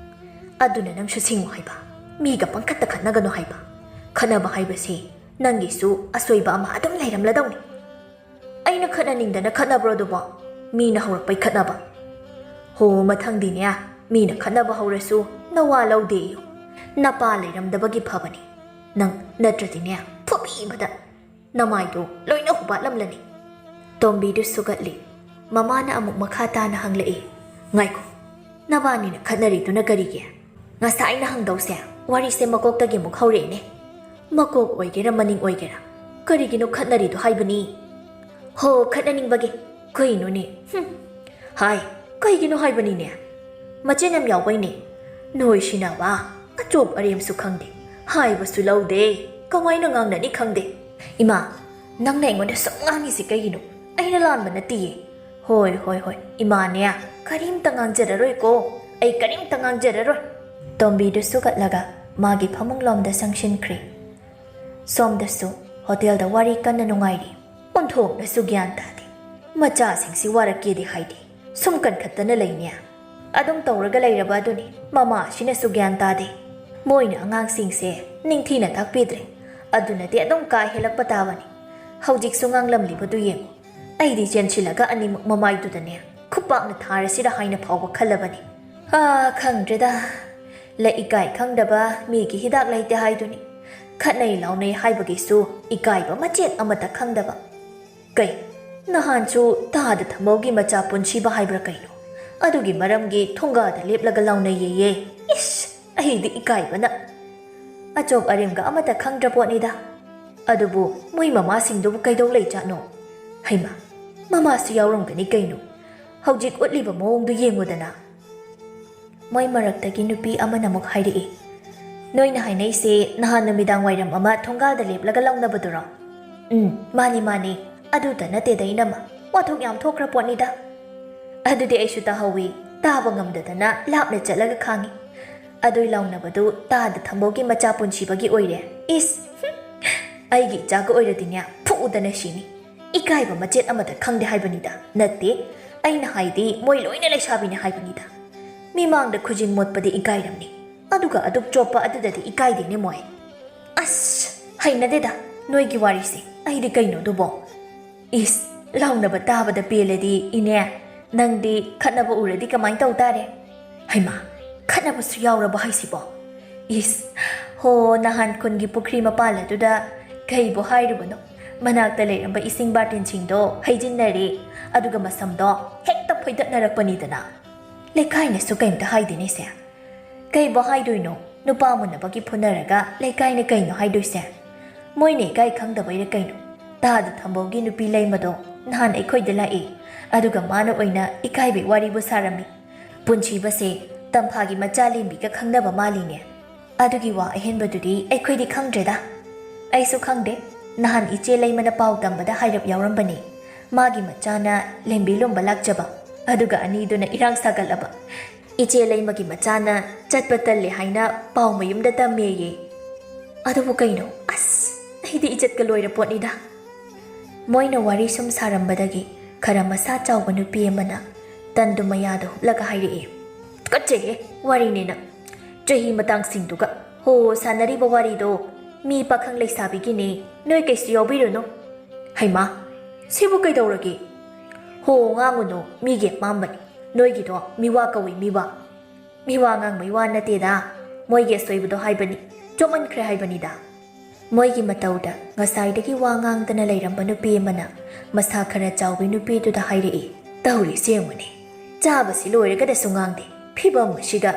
ꯑꯗꯨꯅ ꯅꯪꯁꯨ ꯁꯤꯡꯉꯨ ꯍꯥꯏꯕ, ꯃꯤꯒ ꯄꯪꯈꯠꯇ ꯈꯠꯅꯒꯅꯨ ꯍꯥꯏꯕ꯫ ꯈꯠꯅꯕ ꯍꯥꯏꯕꯁꯤ ꯅꯪꯒꯤꯁꯨ ꯑꯁꯣꯏꯕ ꯑꯃ ꯑꯗꯨꯝ ꯂꯩꯔꯝꯂꯗꯧꯅꯤ꯫ ꯑꯩꯅ ꯈꯠꯅꯅꯤꯡꯗꯅ ꯈꯠꯅꯕ꯭ꯔꯣ ꯑꯗꯨꯕꯣ? ꯃꯤꯅ ꯍꯧꯔꯛꯄꯩ ꯈꯠꯅꯕ꯫ ꯍꯣ, ꯃꯊꯪꯗꯤꯅꯦ, ꯃꯤꯅ ꯈꯠꯅꯕ ꯍꯧꯔꯁꯨ ꯅꯋꯥ ꯂꯧꯗꯦꯌꯨ꯫ ꯅꯄꯥ ꯂꯩꯔꯝꯗꯕꯒꯤ ꯐꯕꯅꯤ꯫ ꯅꯪ ꯅꯠꯇ꯭ꯔꯗꯤꯅꯦ, ꯐꯨꯕꯤꯕꯗ ꯅꯃꯥꯏꯗꯣ ꯂꯣꯏꯅ ꯍꯨꯕꯥꯠꯂꯝꯂꯅꯤ꯫ ꯇꯣꯝꯕꯤꯗꯨ ꯁꯨꯒꯠꯂꯤ꯫ ꯃꯃꯥꯅ ꯑꯃꯨꯛ ꯃꯈꯥ ꯇꯥꯅ ꯍꯪꯂꯛꯏ, "ꯉꯥꯏꯈꯣ, ꯅꯕꯥꯅꯤꯅ ꯈꯠꯅꯔꯤꯗꯨꯅ ꯀꯔꯤꯒꯤ? ꯉꯁꯥꯏꯅ ꯍꯪꯗꯧꯁꯦ, ꯋꯥꯔꯤꯁꯦ ꯃꯀꯣꯛꯇꯒꯤ ꯑꯃꯨꯛ ꯍꯧꯔꯛꯑꯦꯅꯦ꯫ ꯃꯀꯣꯛ ꯑꯣꯏꯒꯦꯔꯥ ꯃꯅꯤꯡ ꯑꯣꯏꯒꯦꯔꯥ, ꯀꯔꯤꯒꯤꯅꯣ ꯈꯠꯅꯔꯤꯗꯣ ꯍꯥꯏꯕꯅꯤ?" "ꯍꯣ, ꯈꯠꯅꯅꯤꯡꯕꯒꯤ꯫ ꯀꯩꯅꯣꯅꯦ? ꯍꯨꯝ꯫ ꯍꯥꯏ, ꯀꯩꯒꯤꯅꯣ ꯍꯥꯏꯕꯅꯤꯅꯦ? ꯃꯆꯤꯟ ꯌꯥꯝ ꯌꯥꯎꯕꯩꯅꯦ꯫ ꯅꯣꯏ ꯁꯤꯟꯅꯕ ꯑꯆꯣꯞ ꯑꯔꯦꯝꯁꯨ ꯈꯪꯗꯦ, ꯍꯥꯏꯕꯁꯨ ꯂꯧꯗꯦ꯫ ꯀꯃꯥꯏꯅ ꯉꯥꯡꯅꯅꯤ ꯈꯪꯗꯦ꯫ ꯏꯃꯥ, ꯅꯪꯅ ꯑꯩꯉꯣꯟꯗ ꯁꯨꯝ ꯉꯥꯡꯉꯤꯁꯦ ꯀꯩꯒꯤꯅꯣ? ꯑꯩꯅ ꯂꯥꯟꯕ ꯅꯠꯇꯤꯌꯦ꯫ ꯍꯣꯏ, ꯍꯣꯏ, ꯍꯣꯏ, ꯏꯃꯥꯅꯦ, ꯀꯔꯤꯝꯇ ꯉꯥꯡꯖꯔꯔꯣꯏꯀꯣ꯫ ꯑꯩ ꯀꯔꯤꯝꯇ ꯉꯥꯡꯖꯔꯔꯣꯏ꯫" ꯇꯣꯝꯕꯤꯗꯨ ꯁꯨꯒꯠꯂꯒ ꯃꯥꯒꯤ ꯐꯃꯨꯡꯂꯣꯝꯗ ꯆꯪꯁꯤꯟꯈ꯭ꯔꯦ꯫ ꯁꯣꯝꯗꯁꯨ ꯍꯣꯇꯦꯜꯗ ꯋꯥꯔꯤ ꯀꯟꯅ ꯅꯨꯡꯉꯥꯏꯔꯤ꯫ ꯑꯣꯟꯊꯣꯛꯅꯁꯨ ꯒ꯭ꯌꯥꯟ ꯇꯥꯗꯦ꯫ ꯃꯆꯥꯁꯤꯡꯁꯤ ꯋꯥꯔꯛꯀꯦꯗꯤ ꯍꯥꯏꯗꯦ, ꯁꯨꯝ ꯀꯟꯈꯠꯇꯅ ꯂꯩꯅꯦ꯫ ꯑꯗꯨꯝ ꯇꯧꯔꯒ ꯂꯩꯔꯕ ꯑꯗꯨꯅꯤ꯫ ꯃꯃꯥꯁꯤꯅꯁꯨ ꯒ꯭ꯌꯥꯟ ꯇꯥꯗꯦ꯫ ꯃꯣꯏꯅ ꯑꯉꯥꯡꯁꯤꯡꯁꯦ ꯅꯤꯡꯊꯤꯅ ꯇꯥꯛꯄꯤꯗ꯭ꯔꯦ꯫ ꯑꯗꯨꯅꯗꯤ ꯑꯗꯨꯝ ꯀꯥ ꯍꯦꯜꯂꯛꯄ ꯇꯥꯕꯅꯤ꯫ ꯍꯧꯖꯤꯛꯁꯨ ꯉꯥꯡꯂꯝꯂꯤꯕꯗꯨ ꯌꯦꯡꯉꯨ꯫ ꯑꯩꯗꯤ ꯆꯦꯟꯁꯤꯜꯂꯒ ꯑꯅꯤꯃꯛ ꯃꯃꯥꯏꯗꯨꯗꯅꯦ ꯈꯨꯄꯥꯛꯅ ꯊꯥꯔꯁꯤꯔ ꯍꯥꯏꯅ ꯐꯥꯎꯕ ꯈꯜꯂꯕꯅꯤ꯫ ꯑꯥ, ꯈꯪꯗ꯭ꯔꯦꯗ꯫ ꯂꯩ ꯏꯀꯥꯏ ꯈꯪꯗꯕ ꯃꯤꯒꯤ ꯍꯤꯗꯥꯛ ꯂꯩꯇꯦ ꯍꯥꯏꯗꯨꯅꯤ꯫ ꯈꯠꯅꯩ ꯂꯥꯎꯅꯩ ꯍꯥꯏꯕꯒꯤꯁꯨ ꯏꯀꯥꯏꯕ ꯃꯆꯦꯠ ꯑꯃꯠꯇ ꯈꯪꯗꯕ꯫ ꯀꯩ, ꯅꯍꯥꯟꯁꯨ ꯇꯥꯗ ꯊꯝꯕꯧꯒꯤ ꯃꯆꯥ ꯄꯨꯟꯁꯤꯕ ꯍꯥꯏꯕ꯭ꯔꯥ ꯀꯩꯅꯣ, ꯑꯗꯨꯒꯤ ꯃꯔꯝꯒꯤ ꯊꯣꯡꯒꯥꯗ ꯂꯦꯞꯂꯒ ꯂꯥꯎꯅꯩꯌꯦꯌꯦ꯫ ꯏꯁ, ꯑꯩꯗꯤ ꯏꯀꯥꯏꯕꯅ꯫ ꯑꯆꯣꯞ ꯑꯔꯦꯝꯒ ꯑꯃꯠꯇ ꯈꯪꯗ꯭ꯔ ꯄꯣꯠꯅꯤꯗ꯫ ꯑꯗꯨꯕꯨ ꯃꯣꯏ ꯃꯃꯥꯁꯤꯡꯗꯨꯕꯨ ꯀꯩꯗꯧ ꯂꯩꯖꯥꯠꯅꯣ? ꯍꯩꯃꯥ, ꯃꯃꯥꯁꯨ ꯌꯥꯎꯔꯝꯒꯅꯤ ꯀꯩꯅꯣ꯫ ꯍꯧꯖꯤꯛ ꯎꯠꯂꯤꯕ ꯃꯑꯣꯡꯗꯨ ꯌꯦꯡꯉꯨꯗꯅ꯫ ꯃꯣꯏ ꯃꯔꯛꯇꯒꯤ ꯅꯨꯄꯤ ꯑꯃꯅ ꯑꯃꯨꯛ ꯍꯥꯏꯔꯛꯏ, "ꯅꯣꯏꯅ ꯍꯥꯏꯅꯩꯁꯦ ꯅꯍꯥꯟ ꯅꯨꯃꯤꯗꯥꯡ ꯋꯥꯏꯔꯝ ꯑꯃ ꯊꯣꯡꯒꯥꯜꯗ ꯂꯦꯞꯂꯒ ꯂꯥꯎꯅꯕꯗꯨꯔꯣ?" "ꯎꯝ, ꯃꯥꯅꯤ, ꯃꯥꯅꯤ, ꯑꯗꯨꯇ ꯅꯠꯇꯦꯗ, ꯏꯅꯝꯃ, ꯋꯥꯊꯣꯛ ꯌꯥꯝ ꯊꯣꯛꯈ꯭ꯔ ꯄꯣꯠꯅꯤꯗ꯫" "ꯑꯗꯨꯗꯤ ꯑꯩꯁꯨ ꯇꯥꯍꯧꯋꯤ, ꯇꯥꯕ ꯉꯝꯗꯗꯅ ꯂꯥꯞꯅ ꯆꯠꯂꯒ ꯈꯥꯡꯉꯤ꯫ ꯑꯗꯨꯏ ꯂꯥꯎꯅꯕꯗꯨ ꯇꯥꯗ ꯊꯝꯕꯧꯒꯤ ꯃꯆꯥ ꯄꯨꯟꯁꯤꯕꯒꯤ ꯑꯣꯏꯔꯦ꯫ ꯏꯁ, ꯍꯨꯝ, ꯑꯩꯒꯤ ꯏꯆꯥꯒ ꯑꯣꯏꯔꯗꯤꯅꯦ, ꯐꯨꯗꯅ ꯁꯤꯅꯤ꯫ ꯏꯀꯥꯏꯕ ꯃꯆꯦꯠ ꯑꯃꯠꯇ ꯈꯪꯗꯦ ꯍꯥꯏꯕꯅꯤꯗ꯫" "ꯅꯠꯇꯦ, ꯑꯩꯅ ꯍꯥꯏꯗꯤ ꯃꯣꯏ ꯂꯣꯏꯅ ꯂꯩꯁꯥꯕꯤꯅꯦ ꯍꯥꯏꯕꯅꯤꯗ꯫ ꯃꯤꯃꯥꯡꯗ ꯈꯨꯖꯤꯟ ꯃꯣꯠꯄꯗꯤ ꯏꯀꯥꯏꯔꯝꯅꯤ, ꯑꯗꯨꯒ ꯑꯗꯨꯛ ꯆꯣꯞꯄ ꯑꯗꯨꯗꯗꯤ ꯏꯀꯥꯏꯗꯦꯅꯦ ꯃꯣꯏ꯫ ꯑꯁ, ꯍꯩꯅꯗꯦꯗ ꯅꯣꯏꯒꯤ ꯋꯥꯔꯤꯁꯦ꯫ ꯑꯩꯗꯤ ꯀꯩꯅꯣ ꯑꯗꯨꯕꯣ? ꯏꯁ, ꯂꯥꯎꯅꯕ ꯇꯥꯕꯗ ꯄꯦꯜꯂꯗꯤ ꯏꯅꯦ, ꯅꯪꯗꯤ ꯈꯠꯅꯕ ꯎꯔꯗꯤ ꯀꯃꯥꯏ ꯇꯧ ꯇꯥꯔꯦ?" "ꯍꯩꯃꯥ, ꯈꯠꯅꯕꯁꯨ ꯌꯥꯎꯔꯕ ꯍꯥꯏꯁꯤꯕꯣ? ꯏꯁ, ꯍꯣ, ꯅꯍꯥꯟ ꯈꯨꯟꯒꯤ ꯄꯨꯈ꯭ꯔꯤ ꯃꯄꯥꯜ ꯑꯗꯨꯗ ꯀꯩꯕꯨ ꯍꯥꯏꯔꯨꯕꯅꯣ? ꯃꯅꯥꯛꯇ ꯂꯩꯔꯝꯕ ꯏꯁꯤꯡ ꯕꯥꯔꯇꯤꯟꯁꯤꯡꯗꯣ ꯍꯩꯖꯤꯟꯅꯔꯦ, ꯑꯗꯨꯒ ꯃꯁꯝꯗꯣ ꯍꯦꯛꯇ ꯐꯣꯏꯗꯠꯅꯔꯛꯄꯅꯤꯗꯅ꯫ ꯂꯩꯀꯥꯏꯅꯁꯨ ꯀꯩꯝꯇ ꯍꯥꯏꯗꯦꯅꯦꯁꯦ꯫ ꯀꯩꯕꯨ ꯍꯥꯏꯗꯣꯏꯅꯣ? ꯅꯨꯄꯥ ꯃꯨꯟꯅꯕꯒꯤ ꯐꯨꯅꯔꯒ ꯂꯩꯀꯥꯏꯅ ꯀꯩꯅꯣ ꯍꯥꯏꯗꯣꯏꯁꯦ? ꯃꯣꯏꯅ ꯏꯀꯥꯏ ꯈꯪꯗꯕꯩꯔ ꯀꯩꯅꯣ? ꯇꯥꯗ ꯊꯝꯕꯧꯒꯤ ꯅꯨꯄꯤ ꯂꯩꯃꯗꯣ ꯅꯍꯥꯟ ꯑꯩꯈꯣꯏꯗ ꯂꯥꯛꯏ, ꯑꯗꯨꯒ ꯃꯥꯅ ꯑꯣꯏꯅ ꯏꯀꯥꯏꯕꯩ ꯋꯥꯔꯤꯕꯨ ꯁꯥꯔꯝꯃꯤ꯫ ꯄꯨꯟꯁꯤꯕꯁꯦ ꯇꯝꯐꯥꯒꯤ ꯃꯆꯥ ꯂꯦꯝꯕꯤꯒ ꯈꯪꯅꯕ ꯃꯥꯜꯂꯤꯅꯦ꯫ ꯑꯗꯨꯒꯤ ꯋꯥ ꯑꯍꯦꯟꯕꯗꯨꯗꯤ ꯑꯩꯈꯣꯏꯗꯤ ꯈꯪꯗ꯭ꯔꯦꯗ꯫ ꯑꯩꯁꯨ ꯈꯪꯗꯦ꯫ ꯅꯍꯥꯟ ꯏꯆꯦ ꯂꯩꯃꯅ ꯄꯥꯎ ꯇꯝꯕꯗ ꯍꯥꯏꯔꯞ ꯌꯥꯎꯔꯝꯕꯅꯤ꯫ ꯃꯥꯒꯤ ꯃꯆꯥꯅ ꯂꯦꯝꯕꯤ ꯂꯨꯝꯕ ꯂꯥꯛꯆꯕ, ꯑꯗꯨꯒ ꯑꯅꯤꯗꯨꯅ ꯏꯔꯥꯡ ꯁꯥꯒꯠꯂꯕ꯫ ꯏꯆꯦ ꯂꯩꯃꯒꯤ ꯃꯆꯥꯅ ꯆꯠꯄ ꯇꯜꯂꯦ ꯍꯥꯏꯅ ꯄꯥꯎ ꯃꯌꯨꯝꯗ ꯇꯝꯃꯦꯌꯦ꯫ ꯑꯗꯨꯕꯨ ꯀꯩꯅꯣ? ꯑꯁ, ꯑꯩꯗꯤ ꯏꯖꯠꯀ ꯂꯣꯏꯔ ꯄꯣꯠꯅꯤꯗ꯫ ꯃꯣꯏꯅ ꯋꯥꯔꯤ ꯁꯨꯝ ꯁꯥꯔꯝꯕꯗꯒꯤ ꯈꯔ ꯃꯁꯥ ꯆꯥꯎꯕ ꯅꯨꯄꯤ ꯑꯃꯅ ꯇꯟꯗꯨ ꯃꯌꯥꯗ ꯍꯨꯞꯂꯒ ꯍꯥꯏꯔꯛꯏ, "ꯇꯨꯀꯠꯆꯩꯍꯦ, ꯋꯥꯔꯤꯅꯦꯅ꯫ ꯆꯍꯤ ꯃꯇꯥꯡꯁꯤꯡꯗꯨꯒ ꯍꯣ ꯁꯥꯟꯅꯔꯤꯕ ꯋꯥꯔꯤꯗꯣ ꯃꯤ ꯄꯥꯈꯪ ꯂꯩꯁꯥꯕꯤꯒꯤꯅꯦ, ꯅꯣꯏ ꯀꯩꯁꯨ ꯌꯥꯎꯕꯤꯔꯨꯅꯨ꯫" ꯍꯩꯃꯥ, ꯁꯤꯕꯨ ꯀꯩꯗꯧꯔꯒꯦ? ꯍꯣ ꯉꯥꯡꯉꯨꯅꯨ, ꯃꯤꯒꯤ ꯑꯄꯥꯝꯕꯅꯤ꯫ ꯅꯣꯏꯒꯤꯗꯣ ꯃꯤꯋꯥ ꯀꯧꯏ, ꯃꯤꯋꯥ꯫ ꯃꯤꯋꯥ ꯉꯥꯡꯕꯩ ꯋꯥ ꯅꯠꯇꯦꯗ, ꯃꯣꯏꯒꯤ ꯑꯁꯣꯏꯕꯗꯣ ꯍꯥꯏꯕꯅꯤ, ꯆꯣꯞꯃꯟꯈ꯭ꯔꯦ ꯍꯥꯏꯕꯅꯤꯗ꯫ ꯃꯣꯏꯒꯤ ꯃꯇꯧꯗ ꯉꯁꯥꯏꯗꯒꯤ ꯋꯥ ꯉꯥꯡꯗꯅ ꯂꯩꯔꯝꯕ ꯅꯨꯄꯤ ꯑꯃꯅ ꯃꯁꯥ ꯈꯔ ꯆꯥꯎꯕꯤ ꯅꯨꯄꯤꯗꯨꯗ ꯍꯥꯏꯔꯛꯏ, "ꯇꯧꯔꯤꯁꯦ ꯌꯦꯡꯉꯨꯅꯦ, ꯆꯥꯕꯁꯤ ꯂꯣꯏꯔꯒꯗꯁꯨ ꯉꯥꯡꯗꯦ, ꯐꯤꯕꯝ ꯑꯁꯤꯗ꯫"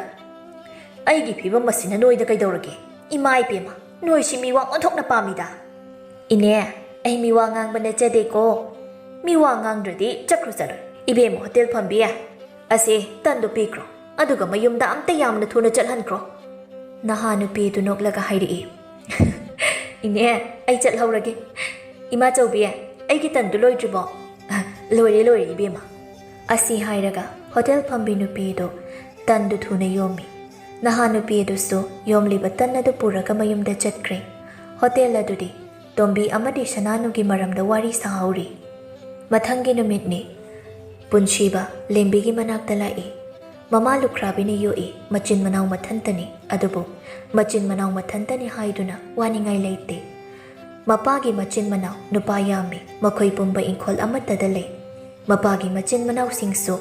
"ꯑꯩꯒꯤ ꯐꯤꯕꯝ ꯑꯁꯤꯅ ꯅꯣꯏꯗ ꯀꯩꯗꯧꯔꯒꯦ? ꯏꯃꯥ ꯏꯕꯦꯝꯃ, ꯅꯣꯏꯁꯤ ꯃꯤꯋꯥ ꯑꯣꯟꯊꯣꯛꯅ ꯄꯥꯝꯃꯤꯗ꯫" "ꯏꯅꯦ, ꯑꯩ ꯃꯤꯋꯥ ꯉꯥꯡꯕ ꯅꯠꯆꯗꯦꯀꯣ꯫ ꯃꯤꯋꯥ ꯉꯥꯡꯗ꯭ꯔꯗꯤ ꯆꯠꯈ꯭ꯔꯣ ꯆꯠꯂꯣ꯫ ꯏꯕꯦꯝꯃ ꯍꯣꯇꯦꯜ ꯐꯝꯕꯤ, ꯑꯁꯦ ꯇꯟꯗꯣ ꯄꯤꯈ꯭ꯔꯣ, ꯑꯗꯨꯒ ꯃꯌꯨꯝꯗ ꯑꯝꯇ ꯌꯥꯝꯅ ꯊꯨꯅ ꯆꯠꯍꯟꯈ꯭ꯔꯣ꯫" ꯅꯍꯥ ꯅꯨꯄꯤꯗꯨ ꯅꯣꯛꯂꯒ ꯍꯥꯏꯔꯛꯏ, "ꯏꯅꯦ, ꯑꯩ ꯆꯠꯍꯧꯔꯒꯦ꯫ ꯏꯃꯥꯆꯧꯕꯤ, ꯑꯩꯒꯤ ꯇꯟꯗꯨ ꯂꯣꯏꯗ꯭ꯔꯤꯕꯣ?" "ꯂꯣꯏꯔꯦ, ꯂꯣꯏꯔꯦ, ꯏꯕꯦꯝꯃ꯫" ꯑꯁꯤ ꯍꯥꯏꯔꯒ ꯍꯣꯇꯦꯜ ꯐꯝꯕꯤ ꯅꯨꯄꯤꯗꯨ ꯇꯟꯗꯨ ꯊꯨꯅ ꯌꯣꯝꯃꯤ꯫ ꯅꯍꯥ ꯅꯨꯄꯤ ꯑꯗꯨꯁꯨ ꯌꯣꯝꯂꯤꯕ ꯇꯟ ꯑꯗꯨ ꯄꯨꯔꯒ ꯃꯌꯨꯝꯗ ꯆꯠꯈ꯭ꯔꯦ꯫ ꯍꯣꯇꯦꯜ ꯑꯗꯨꯗꯤ ꯇꯣꯝꯕꯤ ꯑꯃꯗꯤ ꯁꯅꯥꯅꯨꯒꯤ ꯃꯔꯝꯗ ꯋꯥꯔꯤ ꯁꯥꯍꯧꯔꯤ꯫ ꯃꯊꯪꯒꯤ ꯅꯨꯃꯤꯠꯅꯤ꯫ ꯄꯨꯟꯁꯤꯕ ꯂꯦꯝꯕꯤꯒꯤ ꯃꯅꯥꯛꯇ ꯂꯥꯛꯏ꯫ ꯃꯃꯥ ꯂꯨꯈ꯭ꯔꯥꯕꯤꯅ ꯌꯣꯛꯏ, ꯃꯆꯤꯟ ꯃꯅꯥꯎ ꯃꯊꯟꯇꯅꯤ꯫ ꯑꯗꯨꯕꯨ ꯃꯆꯤꯟ ꯃꯅꯥꯎ ꯃꯊꯟꯇꯅꯤ ꯍꯥꯏꯗꯨꯅ ꯋꯥꯅꯤꯡꯉꯥꯏ ꯂꯩꯇꯦ꯫ ꯃꯄꯥꯒꯤ ꯃꯆꯤꯟ ꯃꯅꯥꯎ ꯅꯨꯄꯥ ꯌꯥꯝꯃꯤ, ꯃꯈꯣꯏ ꯄꯨꯝꯕ ꯏꯪꯈꯣꯜ ꯑꯃꯠꯇꯗ ꯂꯩ꯫ ꯃꯄꯥꯒꯤ ꯃꯆꯤꯟ ꯃꯅꯥꯎꯁꯤꯡꯁꯨ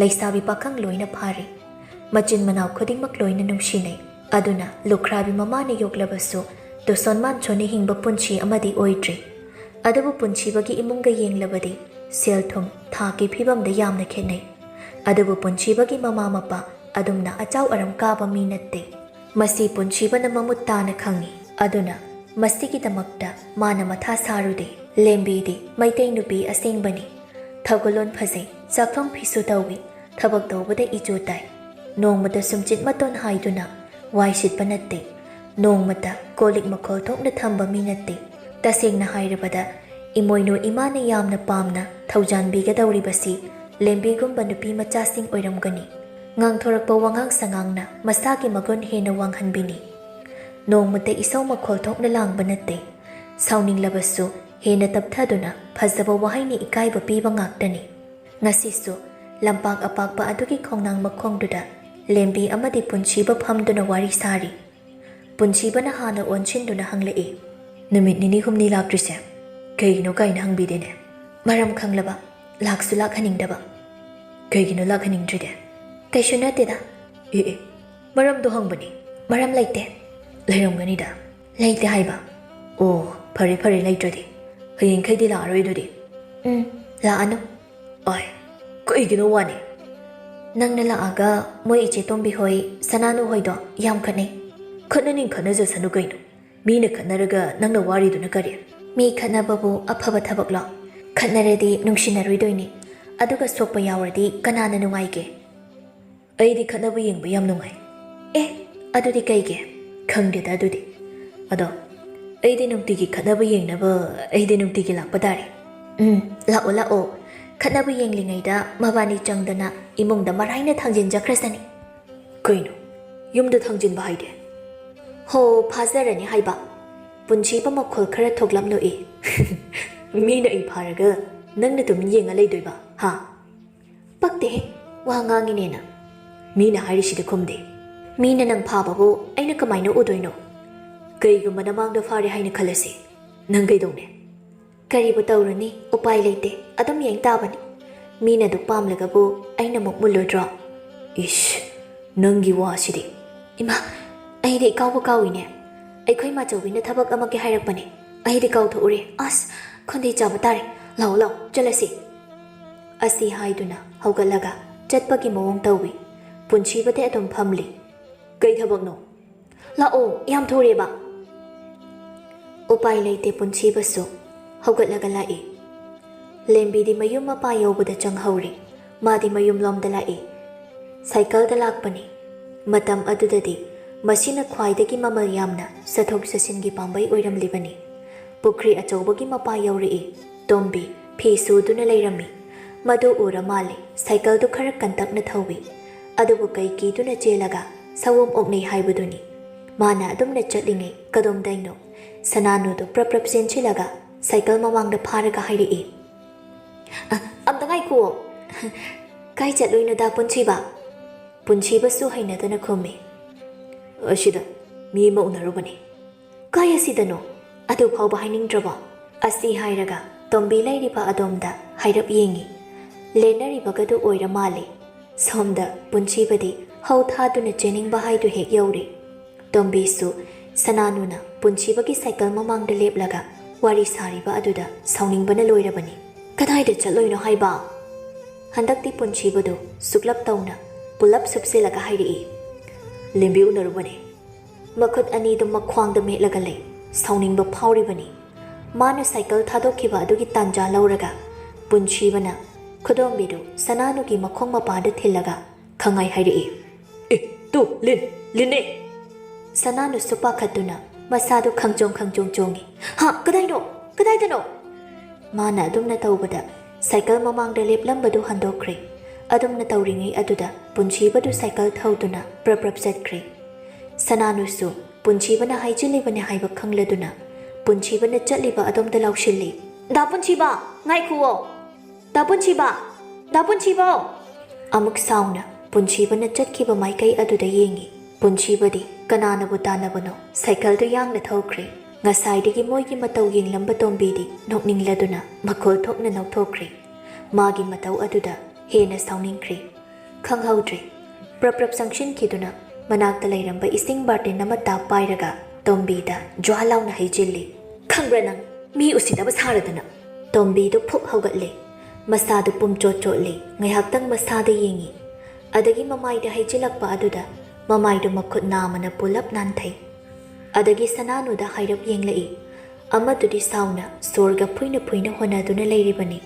ꯂꯩꯁꯥꯕꯤ ꯄꯥꯈꯪ ꯂꯣꯏꯅ ꯐꯥꯔꯤ꯫ ꯃꯆꯤꯟ ꯃꯅꯥꯎ ꯈꯨꯗꯤꯡꯃꯛ ꯂꯣꯏꯅ ꯅꯨꯡꯁꯤꯅꯩ꯫ ꯑꯗꯨꯅ ꯂꯨꯈ꯭ꯔꯥꯕꯤ ꯃꯃꯥꯅ ꯌꯣꯛꯂꯕꯁꯨ ꯇꯨꯁꯣꯟ ꯃꯥꯟꯁꯣꯟꯅ ꯍꯤꯡꯕ ꯄꯨꯟꯁꯤ ꯑꯃꯗꯤ ꯑꯣꯏꯗ꯭ꯔꯤ꯫ ꯑꯗꯨꯕꯨ ꯄꯨꯟꯁꯤꯕꯒꯤ ꯏꯃꯨꯡꯒ ꯌꯦꯡꯂꯕꯗꯤ ꯁꯦꯜ ꯊꯨꯝ, ꯊꯥꯛꯀꯤ ꯐꯤꯕꯝꯗ ꯌꯥꯝꯅ ꯈꯦꯠꯅꯩ꯫ ꯑꯗꯨꯕꯨ ꯄꯨꯟꯁꯤꯕꯒꯤ ꯃꯃꯥ ꯃꯄꯥ ꯑꯗꯨꯝꯅ ꯑꯆꯥꯎ ꯑꯔꯝ ꯀꯥꯕ ꯃꯤ ꯅꯠꯇꯦ꯫ ꯃꯁꯤ ꯄꯨꯟꯁꯤꯕꯅ ꯃꯃꯨꯠ ꯇꯥꯅ ꯈꯪꯏ꯫ ꯑꯗꯨꯅ ꯃꯁꯤꯒꯤꯗꯃꯛꯇ ꯃꯥꯅ ꯃꯊꯥ ꯁꯥꯔꯨꯗꯦ꯫ ꯂꯦꯝꯕꯤꯗꯤ ꯃꯩꯇꯩ ꯅꯨꯄꯤ ꯑꯁꯦꯡꯕꯅꯤ꯫ ꯊꯧꯒꯜꯂꯣꯟ ꯐꯖꯩ, ꯆꯥꯛꯊꯣꯡ ꯐꯤꯁꯨ ꯇꯧꯏ, ꯊꯕꯛ ꯇꯧꯕꯗ ꯏꯆꯨ ꯇꯥꯏ꯫ ꯅꯣꯡꯃꯇ ꯁꯨꯝꯆꯤꯠ ꯃꯇꯣꯟ ꯍꯥꯏꯗꯨꯅ ꯋꯥꯏ ꯁꯤꯠꯄ ꯅꯠꯇꯦ꯫ ꯅꯣꯡꯃꯇ ꯀꯣꯜ ꯂꯤꯛ ꯃꯈꯣꯜ ꯊꯣꯛꯅ ꯊꯝꯕ ꯃꯤ ꯅꯠꯇꯦ꯫ ꯇꯁꯦꯡꯅ ꯍꯥꯏꯔꯕꯗ, ꯏꯃꯣꯏꯅꯨ ꯏꯃꯥꯅ ꯌꯥꯝꯅ ꯄꯥꯝꯅ ꯊꯧꯖꯥꯟꯕꯤꯒꯗꯧꯔꯤꯕꯁꯤ ꯂꯦꯝꯕꯤꯒꯨꯝꯕ ꯅꯨꯄꯤ ꯃꯆꯥꯁꯤꯡ ꯑꯣꯏꯔꯝꯒꯅꯤ꯫ ꯉꯥꯡꯊꯣꯔꯛꯄ ꯋꯥꯉꯥꯡ ꯁꯉꯥꯡꯅ ꯃꯁꯥꯒꯤ ꯃꯒꯨꯟ ꯍꯦꯟꯅ ꯋꯥꯡꯍꯟꯕꯤꯅꯤ꯫ ꯅꯣꯡꯃꯇ ꯏꯁꯧ ꯃꯈꯣꯜ ꯊꯣꯛꯅ ꯂꯥꯡꯕ ꯅꯠꯇꯦ꯫ ꯁꯥꯎꯅꯤꯡꯂꯕꯁꯨ ꯍꯦꯟꯅ ꯇꯞꯊꯗꯨꯅ ꯐꯖꯕ ꯋꯥꯍꯩꯅ ꯏꯀꯥꯏꯕ ꯄꯤꯕ ꯉꯥꯛꯇꯅꯤ꯫ ꯉꯁꯤꯁꯨ ꯂꯝꯄꯥꯛ ꯑꯄꯥꯛꯄ ꯑꯗꯨꯒꯤ ꯈꯣꯡꯅꯥꯡ ꯃꯈꯣꯡꯗꯨꯗ ꯂꯦꯝꯕꯤ ꯑꯃꯗꯤ ꯄꯨꯟꯁꯤꯕ ꯐꯝꯗꯨꯅ ꯋꯥꯔꯤ ꯁꯥꯔꯤ꯫ ꯄꯨꯟꯁꯤꯕꯅ ꯍꯥꯟꯅ ꯑꯣꯟꯁꯤꯟꯗꯨꯅ ꯍꯪꯂꯛꯏ, "ꯅꯨꯃꯤꯠ ꯅꯤꯅꯤ ꯍꯨꯝꯅꯤ ꯂꯥꯛꯇ꯭ꯔꯤꯁꯦ ꯀꯩꯒꯤꯅꯣ?" ꯀꯥꯏꯅ ꯍꯪꯕꯤꯗꯦꯅꯦ꯫ ꯃꯔꯝ ꯈꯪꯂꯕ, ꯂꯥꯛꯁꯨ ꯂꯥꯛꯍꯟꯅꯤꯡꯗꯕ꯫ "ꯀꯩꯒꯤꯅꯣ ꯂꯥꯛꯍꯟꯅꯤꯡꯗ꯭ꯔꯤꯗꯤ?" "ꯀꯩꯁꯨ ꯅꯠꯇꯦꯗ꯫" "ꯑꯦ ꯑꯦ, ꯃꯔꯝꯗꯣ ꯍꯪꯕꯅꯤ꯫" "ꯃꯔꯝ ꯂꯩꯇꯦ꯫" "ꯂꯩꯔꯝꯒꯅꯤꯗ꯫" "ꯂꯩꯇꯦ ꯍꯥꯏꯕ꯫" "ꯑꯣ, ꯐꯔꯦ ꯐꯔꯦ, ꯂꯩꯇ꯭ꯔꯗꯤ꯫ ꯍꯌꯦꯡꯈꯩꯗꯤ ꯂꯥꯛꯑꯔꯣꯏ ꯑꯗꯨꯗꯤ꯫" "ꯎꯝ, ꯂꯥꯛꯑꯅꯨ꯫" "ꯑꯣꯏ, ꯀꯩꯒꯤꯅꯣ ꯋꯥꯅꯤ?" "ꯅꯪꯅ ꯂꯥꯛꯑꯒ ꯃꯣꯏ ꯏꯆꯦ ꯇꯣꯝꯕꯤ ꯍꯣꯏ, ꯁꯅꯥꯅꯨ ꯍꯣꯏꯗꯣ ꯌꯥꯝ ꯈꯠꯅꯩ꯫" "ꯈꯠꯅꯅꯤꯡ ꯈꯠꯅꯖꯁꯅꯨ ꯀꯩꯅꯣ꯫ ꯃꯤꯅ ꯈꯠꯅꯔꯒ ꯅꯪꯅ ꯋꯥꯔꯤꯗꯨꯅ ꯀꯔꯤ?" "ꯃꯤ ꯈꯠꯅꯕꯕꯨ ꯑꯐꯕ ꯊꯕꯛꯂꯣ? ꯈꯠꯅꯔꯗꯤ ꯅꯨꯡꯁꯤꯅꯔꯣꯏꯗꯣꯏꯅꯤ꯫ ꯑꯗꯨꯒ ꯁꯣꯛꯄ ꯌꯥꯎꯔꯗꯤ ꯀꯅꯥꯅ ꯅꯨꯡꯉꯥꯏꯒꯦ?" "ꯑꯩꯗꯤ ꯈꯠꯅꯕ ꯌꯦꯡꯕ ꯌꯥꯝ ꯅꯨꯡꯉꯥꯏ꯫" "ꯑꯦ, ꯑꯗꯨꯗꯤ ꯀꯩꯒꯤ?" "ꯈꯪꯗꯦꯗ ꯑꯗꯨꯗꯤ꯫ ꯑꯗꯣ ꯑꯩꯗꯤ ꯅꯨꯡꯇꯤꯒꯤ ꯈꯠꯅꯕ ꯌꯦꯡꯅꯕ ꯑꯩꯗꯤ ꯅꯨꯡꯇꯤꯒꯤ ꯂꯥꯛꯄ ꯇꯥꯔꯦ꯫" "ꯎꯝ, ꯂꯥꯛꯑꯣ ꯂꯥꯛꯑꯣ꯫ ꯈꯠꯅꯕ ꯌꯦꯡꯂꯤꯉꯩꯗ ꯃꯕꯥꯅꯤ ꯆꯪꯗꯅ ꯏꯃꯨꯡꯗ ꯃꯔꯥꯏꯅ ꯊꯥꯡꯖꯤꯟꯖꯈ꯭ꯔꯁꯅꯤ꯫" "ꯀꯩꯅꯣ? ꯌꯨꯝꯗ ꯊꯥꯡꯖꯤꯟꯕ ꯍꯥꯏꯗꯤ?" "ꯍꯣ, ꯐꯥꯖꯔꯅꯤ ꯍꯥꯏꯕ꯫" ꯄꯨꯟꯁꯤꯕ ꯃꯈꯣꯜ ꯈꯔ ꯊꯣꯛꯂꯞ ꯅꯣꯛꯏ꯫ "ꯃꯤꯅ ꯑꯩ ꯐꯥꯔꯒ ꯅꯪꯅ ꯇꯨꯃꯤꯟ ꯌꯦꯡꯉ ꯂꯩꯗꯣꯏꯕ, ꯍꯥ?" "ꯄꯛꯇꯦꯍꯦ, ꯋꯥ ꯉꯥꯡꯉꯤꯅꯦꯅ꯫" "ꯃꯤꯅ ꯍꯥꯏꯔꯤꯁꯤꯗꯤ ꯈꯨꯝꯗꯦ꯫" "ꯃꯤꯅ ꯅꯪ ꯐꯥꯕꯕꯨ ꯑꯩꯅ ꯀꯃꯥꯏꯅ ꯎꯗꯣꯏꯅꯣ?" "ꯀꯩꯒꯨꯝꯕ ꯅꯃꯥꯡꯗ ꯐꯥꯔꯦ ꯍꯥꯏꯅ ꯈꯜꯂꯁꯤ, ꯅꯪ ꯀꯩꯗꯧꯅꯤ?" "ꯀꯔꯤꯕꯨ ꯇꯧꯔꯨꯅꯤ, ꯎꯄꯥꯏ ꯂꯩꯇꯦ, ꯑꯗꯨꯝ ꯌꯦꯡ ꯇꯥꯕꯅꯤ꯫ ꯃꯤꯅ ꯑꯗꯨ ꯄꯥꯝꯂꯒꯕꯨ ꯑꯩꯅ ꯑꯃꯨꯛ ꯃꯨꯜꯂꯣꯏꯗ꯭ꯔꯣ?" "ꯏꯁ, ꯅꯪꯒꯤ ꯋꯥꯁꯤꯗꯤ꯫" "ꯏꯃꯥ, ꯑꯩꯗꯤ ꯏꯀꯥꯎꯕ ꯀꯥꯎꯏꯅꯦ꯫ ꯑꯩꯈꯣꯏ ꯃꯥꯆꯧꯕꯤꯅ ꯊꯕꯛ ꯑꯃꯒꯤ ꯍꯥꯏꯔꯛꯄꯅꯦ꯫ ꯑꯩꯗꯤ ꯀꯥꯎꯊꯣꯛꯎꯔꯦ꯫ ꯑꯁ, ꯈꯣꯟꯗꯤ ꯆꯥꯕ ꯇꯥꯔꯦ꯫ ꯂꯥꯛꯑꯣ, ꯂꯥꯛꯑꯣ, ꯆꯠꯂꯁꯤ꯫ ꯑꯁꯤ ꯍꯥꯏꯗꯨꯅ ꯍꯧꯒꯠꯂꯒ ꯆꯠꯄꯒꯤ ꯃꯑꯣꯡ ꯇꯧꯏ꯫ ꯄꯨꯟꯁꯤꯕꯗꯤ ꯑꯗꯨꯝ ꯐꯝꯂꯤ꯫ "ꯀꯩ ꯊꯕꯛꯅꯣ?" "ꯂꯥꯛꯑꯣ, ꯌꯥꯝ ꯊꯨꯔꯦꯕ꯫" ꯎꯄꯥꯏ ꯂꯩꯇꯦ, ꯄꯨꯟꯁꯤꯕꯁꯨ ꯍꯧꯒꯠꯂꯒ ꯂꯥꯛꯏ꯫ ꯂꯦꯝꯕꯤꯗꯤ ꯃꯌꯨꯝ ꯃꯄꯥ ꯌꯧꯕꯗ ꯆꯪꯍꯧꯔꯤ꯫ ꯃꯥꯗꯤ ꯃꯌꯨꯝꯂꯣꯝꯗ ꯂꯥꯛꯏ꯫ ꯁꯥꯏꯀꯜꯗ ꯂꯥꯛꯄꯅꯤ꯫ ꯃꯇꯝ ꯑꯗꯨꯗꯗꯤ ꯃꯁꯤꯅ ꯈ꯭ꯋꯥꯏꯗꯒꯤ ꯃꯃꯜ ꯌꯥꯝꯅ ꯆꯠꯊꯣꯛ ꯆꯠꯁꯤꯟꯒꯤ ꯄꯥꯝꯕꯩ ꯑꯣꯏꯔꯝꯂꯤꯕꯅꯤ꯫ ꯄꯨꯈ꯭ꯔꯤ ꯑꯆꯧꯕꯒꯤ ꯃꯄꯥ ꯌꯧꯔꯛꯏ꯫ ꯇꯣꯝꯕꯤ ꯐꯤ ꯁꯨꯗꯨꯅ ꯂꯩꯔꯝꯃꯤ꯫ ꯃꯗꯨ ꯎꯔ ꯃꯥꯜꯂꯤ ꯁꯥꯏꯀꯜꯗꯨ ꯈꯔ ꯀꯟꯇꯛꯅ ꯊꯧꯏ꯫ ꯑꯗꯨꯕꯨ ꯀꯩ ꯀꯤꯗꯨꯅ ꯆꯦꯜꯂꯒ ꯁꯑꯣꯝ ꯑꯣꯛꯅꯩ ꯍꯥꯏꯕꯗꯨꯅꯤ꯫ ꯃꯥꯅ ꯑꯗꯨꯝꯅ ꯆꯠꯂꯤꯉꯩ ꯀꯗꯣꯝꯗꯩꯅꯣ ꯁꯅꯥꯅꯨꯗꯨ ꯄ꯭ꯔꯞ ꯄ꯭ꯔꯞ ꯆꯦꯟꯁꯤꯜꯂꯒ ꯁꯥꯏꯀꯜ ꯃꯃꯥꯡꯗ ꯐꯥꯔꯒ ꯍꯥꯏꯔꯛꯏ, "ꯑ, ꯑꯝꯇ ꯉꯥꯏꯈꯨꯑꯣ꯫" "ꯀꯥꯏ ꯆꯠꯂꯨꯏꯅꯣ ꯗꯥ ꯄꯨꯟꯁꯤꯕ?" ꯄꯨꯟꯁꯤꯕꯁꯨ ꯍꯩꯅꯗꯅ ꯈꯨꯝꯃꯤ, "ꯑꯁꯤꯗ ꯃꯤ ꯑꯃ ꯎꯅꯔꯨꯕꯅꯤ꯫" "ꯀꯥꯏ ꯑꯁꯤꯗꯅꯣ? ꯑꯗꯨ ꯐꯥꯎꯕ ꯍꯥꯏꯅꯤꯡꯗ꯭ꯔꯕꯣ?" ꯑꯁꯤ ꯍꯥꯏꯔꯒ ꯇꯣꯝꯕꯤ ꯂꯩꯔꯤꯕ ꯑꯗꯣꯝꯗ ꯍꯥꯏꯔꯞ ꯌꯦꯡꯉꯤ꯫ ꯂꯦꯟꯅꯔꯤꯕꯒꯗꯨ ꯑꯣꯏꯔ ꯃꯥꯜꯂꯤ꯫ ꯁꯣꯝꯗ ꯄꯨꯟꯁꯤꯕꯗꯤ ꯍꯧ ꯊꯥꯗꯨꯅ ꯆꯦꯟꯅꯤꯡꯕ ꯍꯥꯏꯗꯨ ꯍꯦꯛ ꯌꯧꯔꯦ꯫ ꯇꯣꯝꯕꯤꯁꯨ ꯁꯅꯥꯅꯨꯅ ꯄꯨꯟꯁꯤꯕꯒꯤ ꯁꯥꯏꯀꯜ ꯃꯃꯥꯡꯗ ꯂꯦꯞꯂꯒ ꯋꯥꯔꯤ ꯁꯥꯔꯤꯕ ꯑꯗꯨꯗ ꯁꯥꯎꯅꯤꯡꯕꯅ ꯂꯣꯏꯔꯕꯅꯤ꯫ "ꯀꯗꯥꯏꯗ ꯆꯠꯂꯣꯏꯅꯣ ꯍꯥꯏꯕ?" ꯍꯟꯗꯛꯇꯤ ꯄꯨꯟꯁꯤꯕꯗꯨ ꯁꯨꯛꯂꯞ ꯇꯧꯅ ꯄꯨꯂꯞ ꯁꯨꯞꯆꯤꯜꯂꯒ ꯍꯥꯏꯔꯛꯏ, "ꯂꯦꯝꯕꯤ ꯎꯅꯔꯨꯕꯅꯦ꯫" ꯃꯈꯨꯠ ꯑꯅꯤꯗꯨ ꯃꯈ꯭ꯋꯥꯡꯗ ꯃꯦꯠꯂꯒ ꯂꯩ꯫ ꯁꯥꯎꯅꯤꯡꯕ ꯐꯥꯎꯔꯤꯕꯅꯤ꯫ ꯃꯥꯅ ꯁꯥꯏꯀꯜ ꯊꯥꯗꯣꯛꯈꯤꯕ ꯑꯗꯨꯒꯤ ꯇꯥꯟꯖꯥ ꯂꯧꯔꯒ ꯄꯨꯟꯁꯤꯕꯅ ꯈꯨꯗꯣꯝꯕꯤꯗꯨ ꯁꯅꯥꯅꯨꯒꯤ ꯃꯈꯣꯡ ꯃꯄꯥꯗ ꯊꯤꯜꯂꯒ ꯈꯪꯉꯥꯏ ꯍꯥꯏꯔꯛꯏ, "ꯑꯦ, ꯇꯨ, ꯂꯤꯟ, ꯂꯤꯟꯅꯦ!" ꯁꯅꯥꯅꯨꯁꯨ ꯄꯥꯈꯠꯇꯨꯅ ꯃꯁꯥꯗꯨ ꯈꯪꯆꯣꯡ ꯈꯪꯆꯣꯡ ꯆꯣꯡꯉꯤ꯫ "ꯍꯥ, ꯀꯗꯥꯏꯅꯣ? ꯀꯗꯥꯏꯗꯅꯣ?" ꯃꯥꯅ ꯑꯗꯨꯝꯅ ꯇꯧꯕꯗ ꯁꯥꯏꯀꯜ ꯃꯃꯥꯡꯗ ꯂꯦꯞꯂꯝꯕꯗꯨ ꯍꯟꯗꯣꯛꯈ꯭ꯔꯦ꯫ ꯑꯗꯨꯝꯅ ꯇꯧꯔꯤꯉꯩ ꯑꯗꯨꯗ ꯄꯨꯟꯁꯤꯕꯗꯨ ꯁꯥꯏꯀꯜ ꯊꯧꯗꯨꯅ ꯄ꯭ꯔꯞ ꯄ꯭ꯔꯞ ꯆꯠꯈ꯭ꯔꯦ꯫ ꯁꯅꯥꯅꯨꯁꯨ ꯄꯨꯟꯁꯤꯕꯅ ꯍꯥꯏꯖꯤꯜꯂꯤꯕꯅꯤ ꯍꯥꯏꯕ ꯈꯪꯂꯗꯨꯅ ꯄꯨꯟꯁꯤꯕꯅ ꯆꯠꯂꯤꯕ ꯑꯗꯣꯝꯗ ꯂꯥꯎꯁꯤꯜꯂꯤ, "ꯗꯥ ꯄꯨꯟꯁꯤꯕ, ꯉꯥꯏꯈꯨꯑꯣ! ꯗꯥ ꯄꯨꯟꯁꯤꯕ! ꯗꯥ ꯄꯨꯟꯁꯤꯕ!" ꯑꯃꯨꯛ ꯁꯥꯎꯅ ꯄꯨꯟꯁꯤꯕꯅ ꯆꯠꯈꯤꯕ ꯃꯥꯏꯀꯩ ꯑꯗꯨꯗ ꯌꯦꯡꯉꯤ꯫ ꯄꯨꯟꯁꯤꯕꯗꯤ ꯀꯅꯥꯅꯕꯨ ꯇꯥꯟꯅꯕꯅꯣ ꯁꯥꯏꯀꯜꯗꯨ ꯌꯥꯡꯅ ꯊꯧꯈ꯭ꯔꯦ꯫ ꯉꯁꯥꯏꯗꯒꯤ ꯃꯣꯏꯒꯤ ꯃꯇꯧ ꯌꯦꯡꯂꯝꯕ ꯇꯣꯝꯕꯤꯗꯤ ꯅꯣꯛꯅꯤꯡꯂꯗꯨꯅ ꯃꯈꯣꯜ ꯊꯣꯛꯅ ꯅꯣꯛꯊꯣꯛꯈ꯭ꯔꯦ꯫ ꯃꯥꯒꯤ ꯃꯇꯧ ꯑꯗꯨꯗ ꯍꯦꯟꯅ ꯁꯥꯎꯅꯤꯡꯈ꯭ꯔꯦ꯫ ꯈꯪꯍꯧꯗ꯭ꯔꯦ꯫ ꯄ꯭ꯔꯞ ꯄ꯭ꯔꯞ ꯆꯪꯁꯤꯟꯈꯤꯗꯨꯅ ꯃꯅꯥꯛꯇ ꯂꯩꯔꯝꯕ ꯏꯁꯤꯡ ꯕꯥꯔꯇꯤꯟ ꯑꯃ ꯇꯥꯞ ꯄꯥꯏꯔꯒ ꯇꯣꯝꯕꯤꯗ ꯖ꯭ꯋꯥ ꯂꯥꯎꯅ ꯍꯩꯖꯤꯜꯂꯤ꯫ "ꯈꯪꯕ꯭ꯔꯥ ꯅꯪ? ꯃꯤ ꯎꯁꯤꯠꯇꯕ ꯁꯥꯔꯗꯅ!" ꯇꯣꯝꯕꯤꯗꯨ ꯐꯨꯛ ꯍꯧꯒꯠꯂꯤ꯫ ꯃꯁꯥꯗꯨ ꯄꯨꯝꯆꯣꯠ ꯆꯣꯠꯂꯤ꯫ ꯉꯥꯏꯍꯥꯛꯇꯪ ꯃꯁꯥꯗ ꯌꯦꯡꯉꯤ꯫ ꯑꯗꯒꯤ ꯃꯃꯥꯏꯗ ꯍꯩꯖꯤꯜꯂꯛꯄ ꯑꯗꯨꯗ ꯃꯃꯥꯏꯗꯨ ꯃꯈꯨꯠ ꯅꯥꯝꯃꯅ ꯄꯨꯂꯞ ꯅꯥꯟꯊꯩ꯫ ꯑꯗꯒꯤ ꯁꯅꯥꯅꯨꯗ ꯍꯥꯏꯔꯞ ꯌꯦꯡꯂꯛꯏ꯫ ꯑꯃꯗꯨꯗꯤ ꯁꯥꯎꯅ ꯁꯣꯔꯒ ꯐꯨꯏꯅ ꯐꯨꯏꯅ ꯍꯣꯅꯗꯨꯅ ꯂꯩꯔꯤꯕꯅꯤ꯫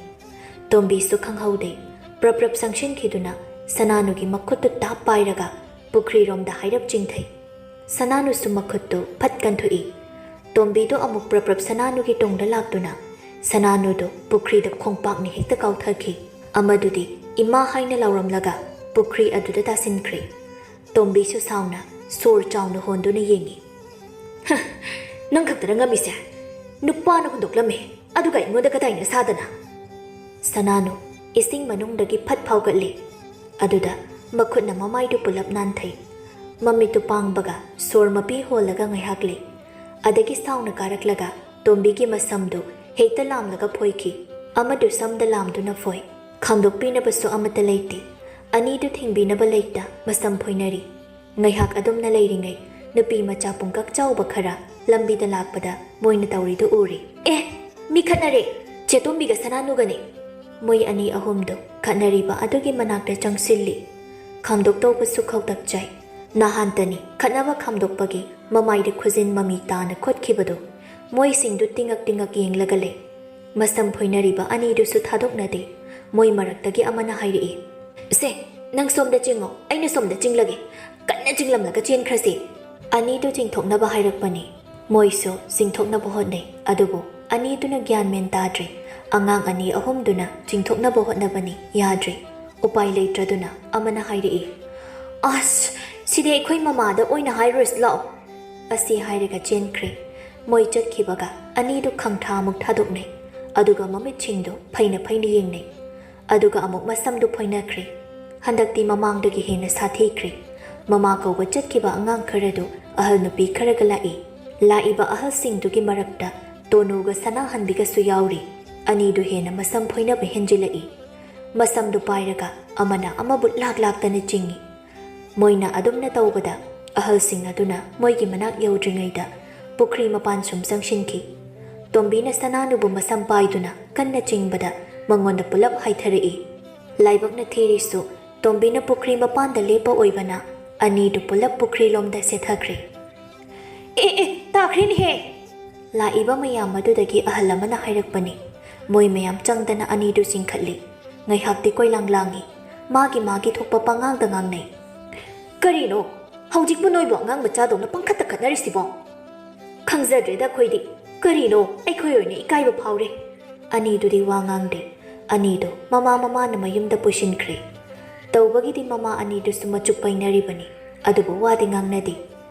ꯇꯣꯝꯕꯤꯁꯨ ꯈꯪꯍꯧꯗꯦ꯫ ꯄ꯭ꯔꯞ ꯄ꯭ꯔꯞ ꯆꯪꯁꯤꯟꯈꯤꯗꯨꯅ ꯁꯅꯥꯅꯨꯒꯤ ꯃꯈꯨꯠꯇꯨ ꯇꯥꯞ ꯄꯥꯏꯔꯒ ꯄꯨꯈ꯭ꯔꯤꯔꯣꯝꯗ ꯍꯥꯏꯔꯞ ꯆꯤꯡꯊꯩ꯫ ꯁꯅꯥꯅꯨꯁꯨ ꯃꯈꯨꯠꯇꯨ ꯐꯠ ꯀꯟꯊꯣꯛꯏ꯫ ꯇꯣꯝꯕꯤꯗꯨ ꯑꯃꯨꯛ ꯄ꯭ꯔꯞ ꯄ꯭ꯔꯞ ꯁꯅꯥꯅꯨꯒꯤ ꯇꯨꯡꯗ ꯂꯥꯛꯇꯨꯅ ꯁꯅꯥꯅꯨꯗꯨ ꯄꯨꯈ꯭ꯔꯤꯗ ꯈꯣꯡꯄꯥꯛꯅ ꯍꯦꯛꯇ ꯀꯥꯎꯊꯈꯤ꯫ ꯑꯃꯗꯨꯗꯤ "ꯏꯃꯥ" ꯍꯥꯏꯅ ꯂꯥꯎꯔꯝꯂꯒ ꯄꯨꯈ꯭ꯔꯤ ꯑꯗꯨꯗ ꯇꯥꯁꯤꯟꯈ꯭ꯔꯦ꯫ ꯇꯣꯝꯕꯤꯁꯨ ꯁꯥꯎꯅ ꯁꯣꯔ ꯆꯥꯎꯅ ꯍꯣꯟꯗꯨꯅ ꯌꯦꯡꯉꯤ꯫ "ꯍ, ꯅꯪ ꯈꯛꯇꯔ ꯉꯝꯃꯤꯁꯦ? ꯅꯨꯄꯥꯅ ꯍꯨꯟꯗꯣꯛꯂꯝꯃꯦ, ꯑꯗꯨꯒ ꯑꯩꯉꯣꯟꯗ ꯀꯗꯥꯏꯅ ꯁꯥꯗꯅ?" ꯁꯅꯥꯅꯨ ꯏꯁꯤꯡ ꯃꯅꯨꯡꯗꯒꯤ ꯐꯠ ꯐꯥꯎꯒꯠꯂꯤ꯫ ꯑꯗꯨꯗ ꯃꯈꯨꯠꯅ ꯃꯃꯥꯏꯗꯨ ꯄꯨꯂꯞ ꯅꯥꯟꯊꯩ꯫ ꯃꯃꯤꯠꯇꯨ ꯄꯥꯡꯕꯒ ꯁꯣꯔ ꯃꯄꯤ ꯍꯣꯜꯂꯒ ꯉꯥꯏꯍꯥꯛ ꯂꯩ꯫ ꯑꯗꯒꯤ ꯁꯥꯎꯅ ꯀꯥꯔꯛꯂꯒ ꯇꯣꯝꯕꯤꯒꯤ ꯃꯁꯝꯗꯨ ꯍꯦꯛꯇ ꯂꯥꯝꯂꯒ ꯐꯣꯏꯈꯤ꯫ ꯑꯃꯗꯨ ꯁꯝꯗ ꯂꯥꯝꯗꯨꯅ ꯐꯣꯏ꯫ ꯈꯥꯝꯗꯣꯛꯄꯤꯅꯕꯁꯨ ꯑꯃꯠꯇ ꯂꯩꯇꯦ꯫ ꯑꯅꯤꯗꯨ ꯊꯤꯡꯕꯤꯅꯕ ꯂꯩꯇ ꯃꯁꯝ ꯐꯣꯏꯅꯔꯤ꯫ ꯉꯥꯏꯍꯥꯛ ꯑꯗꯨꯝꯅ ꯂꯩꯔꯤꯉꯩ ꯅꯨꯄꯤ ꯃꯆꯥ ꯄꯨꯡꯀꯛ ꯆꯥꯎꯕ ꯈꯔ ꯂꯝꯕꯤꯗ ꯂꯥꯛꯄꯗ ꯃꯣꯏꯅ ꯇꯧꯔꯤꯗꯨ ꯎꯔꯦ꯫ "ꯑꯦ, ꯃꯤ ꯈꯠꯅꯔꯦ! ꯆꯦꯇꯣꯝꯕꯤꯒ ꯁꯅꯥꯅꯨꯒꯅꯦ!" ꯃꯣꯏ ꯑꯅꯤ ꯑꯍꯨꯝꯗꯨ ꯈꯠꯅꯔꯤꯕ ꯑꯗꯨꯒꯤ ꯃꯅꯥꯛꯇ ꯆꯪꯁꯤꯜꯂꯤ꯫ ꯈꯥꯝꯗꯣꯛꯇꯧꯕꯁꯨ ꯈꯧꯇꯛ ꯆꯥꯏ꯫ ꯅꯍꯥꯟꯇꯅꯤ ꯈꯠꯅꯕ ꯈꯥꯝꯗꯣꯛꯄꯒꯤ ꯃꯃꯥꯏꯗ ꯈꯨꯖꯤꯟ ꯃꯃꯤ ꯇꯥꯅ ꯈꯣꯠꯈꯤꯕꯗꯨ꯫ ꯃꯣꯏꯁꯤꯡꯗꯨ ꯇꯤꯡꯉꯛ ꯇꯤꯡꯉꯛ ꯌꯦꯡꯂꯒ ꯂꯩ꯫ ꯃꯁꯝ ꯐꯣꯏꯅꯔꯤꯕ ꯑꯅꯤꯗꯨꯁꯨ ꯊꯥꯗꯣꯛꯅꯗꯦ꯫ ꯃꯣꯏ ꯃꯔꯛꯇꯒꯤ ꯑꯃꯅ ꯍꯥꯏꯔꯛꯏ, "ꯁꯦ, ꯅꯪ ꯁꯣꯝꯗ ꯆꯤꯡꯉꯣ, ꯑꯩꯅ ꯁꯣꯝꯗ ꯆꯤꯡꯂꯒꯦ꯫ ꯀꯟꯅ ꯆꯤꯡꯂꯝꯂꯒ ꯆꯦꯟꯈ꯭ꯔꯁꯤ!" ꯑꯅꯤꯗꯨ ꯆꯤꯡꯊꯣꯛꯅꯕ ꯍꯥꯏꯔꯛꯄꯅꯤ꯫ ꯃꯣꯏꯁꯨ ꯆꯤꯡꯊꯣꯛꯅꯕ ꯍꯣꯠꯅꯩ, ꯑꯗꯨꯕꯨ ꯑꯅꯤꯗꯨꯅ ꯒ꯭ꯌꯥꯟ ꯃꯦꯟ ꯇꯥꯗ꯭ꯔꯦ꯫ ꯑꯉꯥꯡ ꯑꯅꯤ ꯑꯍꯨꯝꯗꯨꯅ ꯆꯤꯡꯊꯣꯛꯅꯕ ꯍꯣꯠꯅꯕꯅꯤ, ꯌꯥꯗ꯭ꯔꯦ꯫ ꯎꯄꯥꯏ ꯂꯩꯇ꯭ꯔꯗꯨꯅ ꯑꯃꯅ ꯍꯥꯏꯔꯛꯏ, "ꯑꯁ, ꯁꯤꯗꯤ ꯑꯩꯈꯣꯏ ꯃꯃꯥꯗ ꯑꯣꯏꯅ ꯍꯥꯏꯔꯨꯔꯁꯤ ꯂꯥꯛꯑꯣ!" ꯑꯁꯤ ꯍꯥꯏꯔꯒ ꯆꯦꯟꯈ꯭ꯔꯦ꯫ ꯃꯣꯏ ꯆꯠꯈꯤꯕꯒ ꯑꯅꯤꯗꯨ ꯈꯪꯊꯥ ꯑꯃꯨꯛ ꯊꯥꯗꯣꯛꯅꯩ, ꯑꯗꯨꯒ ꯃꯃꯤꯠꯁꯤꯡꯗꯨ ꯐꯩꯅ ꯐꯩꯅ ꯌꯦꯡꯅꯩ꯫ ꯑꯗꯨꯒ ꯑꯃꯨꯛ ꯃꯁꯝꯗꯨ ꯐꯣꯏꯅꯈ꯭ꯔꯦ꯫ ꯍꯟꯗꯛꯇꯤ ꯃꯃꯥꯡꯗꯒꯤ ꯍꯦꯟꯅ ꯁꯥꯊꯤꯈ꯭ꯔꯦ꯫ ꯃꯃꯥ ꯀꯧꯕ ꯆꯠꯈꯤꯕ ꯑꯉꯥꯡ ꯈꯔꯗꯨ ꯑꯍꯜ ꯅꯨꯄꯤ ꯈꯔꯒ ꯂꯥꯛꯏ꯫ ꯂꯥꯛꯏꯕ ꯑꯍꯜꯁꯤꯡꯗꯨꯒꯤ ꯃꯔꯛꯇ ꯇꯣꯅꯨꯒ ꯁꯅꯥꯍꯟꯕꯤꯒꯁꯨ ꯌꯥꯎꯔꯤ꯫ ꯑꯅꯤꯗꯨ ꯍꯦꯟꯅ ꯃꯁꯝ ꯐꯣꯏꯅꯕ ꯍꯦꯟꯖꯤꯜꯂꯛꯏ꯫ ꯃꯁꯝꯗꯨ ꯄꯥꯏꯔꯒ ꯑꯃꯅ ꯑꯃꯕꯨ ꯂꯥꯛ ꯂꯥꯛꯇꯅ ꯆꯤꯡꯏ꯫ ꯃꯣꯏꯅ ꯑꯗꯨꯝꯅ ꯇꯧꯕꯗ ꯑꯍꯜꯁꯤꯡ ꯑꯗꯨꯅ ꯃꯣꯏꯒꯤ ꯃꯅꯥꯛ ꯌꯧꯗ꯭ꯔꯤꯉꯩꯗ ꯄꯨꯈ꯭ꯔꯤ ꯃꯄꯥꯟ ꯁꯨꯝ ꯆꯪꯁꯤꯟꯈꯤ꯫ ꯇꯣꯝꯕꯤꯅ ꯁꯅꯥꯅꯨꯕꯨ ꯃꯁꯝ ꯄꯥꯏꯗꯨꯅ ꯀꯟꯅ ꯆꯤꯡꯕꯗ ꯃꯉꯣꯟꯗ ꯄꯨꯂꯞ ꯍꯥꯏꯊꯔꯛꯏ꯫ ꯂꯥꯏꯕꯛꯅ ꯊꯤꯔꯤꯁꯨ ꯇꯣꯝꯕꯤꯅ ꯄꯨꯈ꯭ꯔꯤ ꯃꯄꯥꯟꯗ ꯂꯦꯞꯄ ꯑꯣꯏꯕꯅ ꯑꯅꯤꯗꯨ ꯄꯨꯂꯞ ꯄꯨꯈ꯭ꯔꯤꯂꯣꯝꯗ ꯆꯦꯟꯊꯈ꯭ꯔꯦ꯫ "ꯑꯦ, ꯑꯦ, ꯇꯥꯈ꯭ꯔꯦꯅꯦꯍꯦ!" ꯂꯥꯛꯏꯕ ꯃꯌꯥꯝ ꯑꯗꯨꯗꯒꯤ ꯑꯍꯜ ꯑꯃꯅ ꯍꯥꯏꯔꯛꯄꯅꯤ꯫ ꯃꯣꯏ ꯃꯌꯥꯝ ꯆꯪꯗꯅ ꯑꯅꯤꯗꯨ ꯆꯤꯡꯈꯠꯂꯤ꯫ ꯉꯥꯏꯍꯥꯛꯇꯤ ꯀꯣꯏꯂꯥꯡ ꯂꯥꯡꯉꯤ꯫ ꯃꯥꯒꯤ ꯃꯥꯒꯤ ꯊꯣꯛꯄ ꯄꯉꯥꯡꯗ ꯉꯥꯡꯅꯩ꯫ "ꯀꯔꯤꯅꯣ? ꯍꯧꯖꯤꯛꯄꯨ ꯅꯣꯏꯕꯨ ꯑꯉꯥꯡ ꯃꯆꯥꯗꯧꯅ ꯄꯪꯈꯠꯇ ꯈꯠꯅꯔꯤꯁꯤꯕꯣ? ꯈꯪꯖꯗ꯭ꯔꯦꯗ ꯑꯩꯈꯣꯏꯗꯤ꯫ ꯀꯔꯤꯅꯣ? ꯑꯩꯈꯣꯏ ꯑꯣꯏꯅ ꯏꯀꯥꯏꯕ ꯐꯥꯎꯔꯦ꯫" ꯑꯅꯤꯗꯨꯗꯤ ꯋꯥ ꯉꯥꯡꯗꯦ꯫ ꯑꯅꯤꯗꯨ ꯃꯃꯥ ꯃꯃꯥꯅ ꯃꯌꯨꯝꯗ ꯄꯨꯁꯤꯟꯈ꯭ꯔꯦ꯫ ꯇꯧꯕꯒꯤꯗꯤ ꯃꯃꯥ ꯑꯅꯤꯗꯨꯁꯨ ꯃꯆꯨꯛ ꯄꯩꯅꯔꯤꯕꯅꯤ, ꯑꯗꯨꯕꯨ ꯋꯥꯗꯤ ꯉꯥꯡꯅꯗꯦ꯫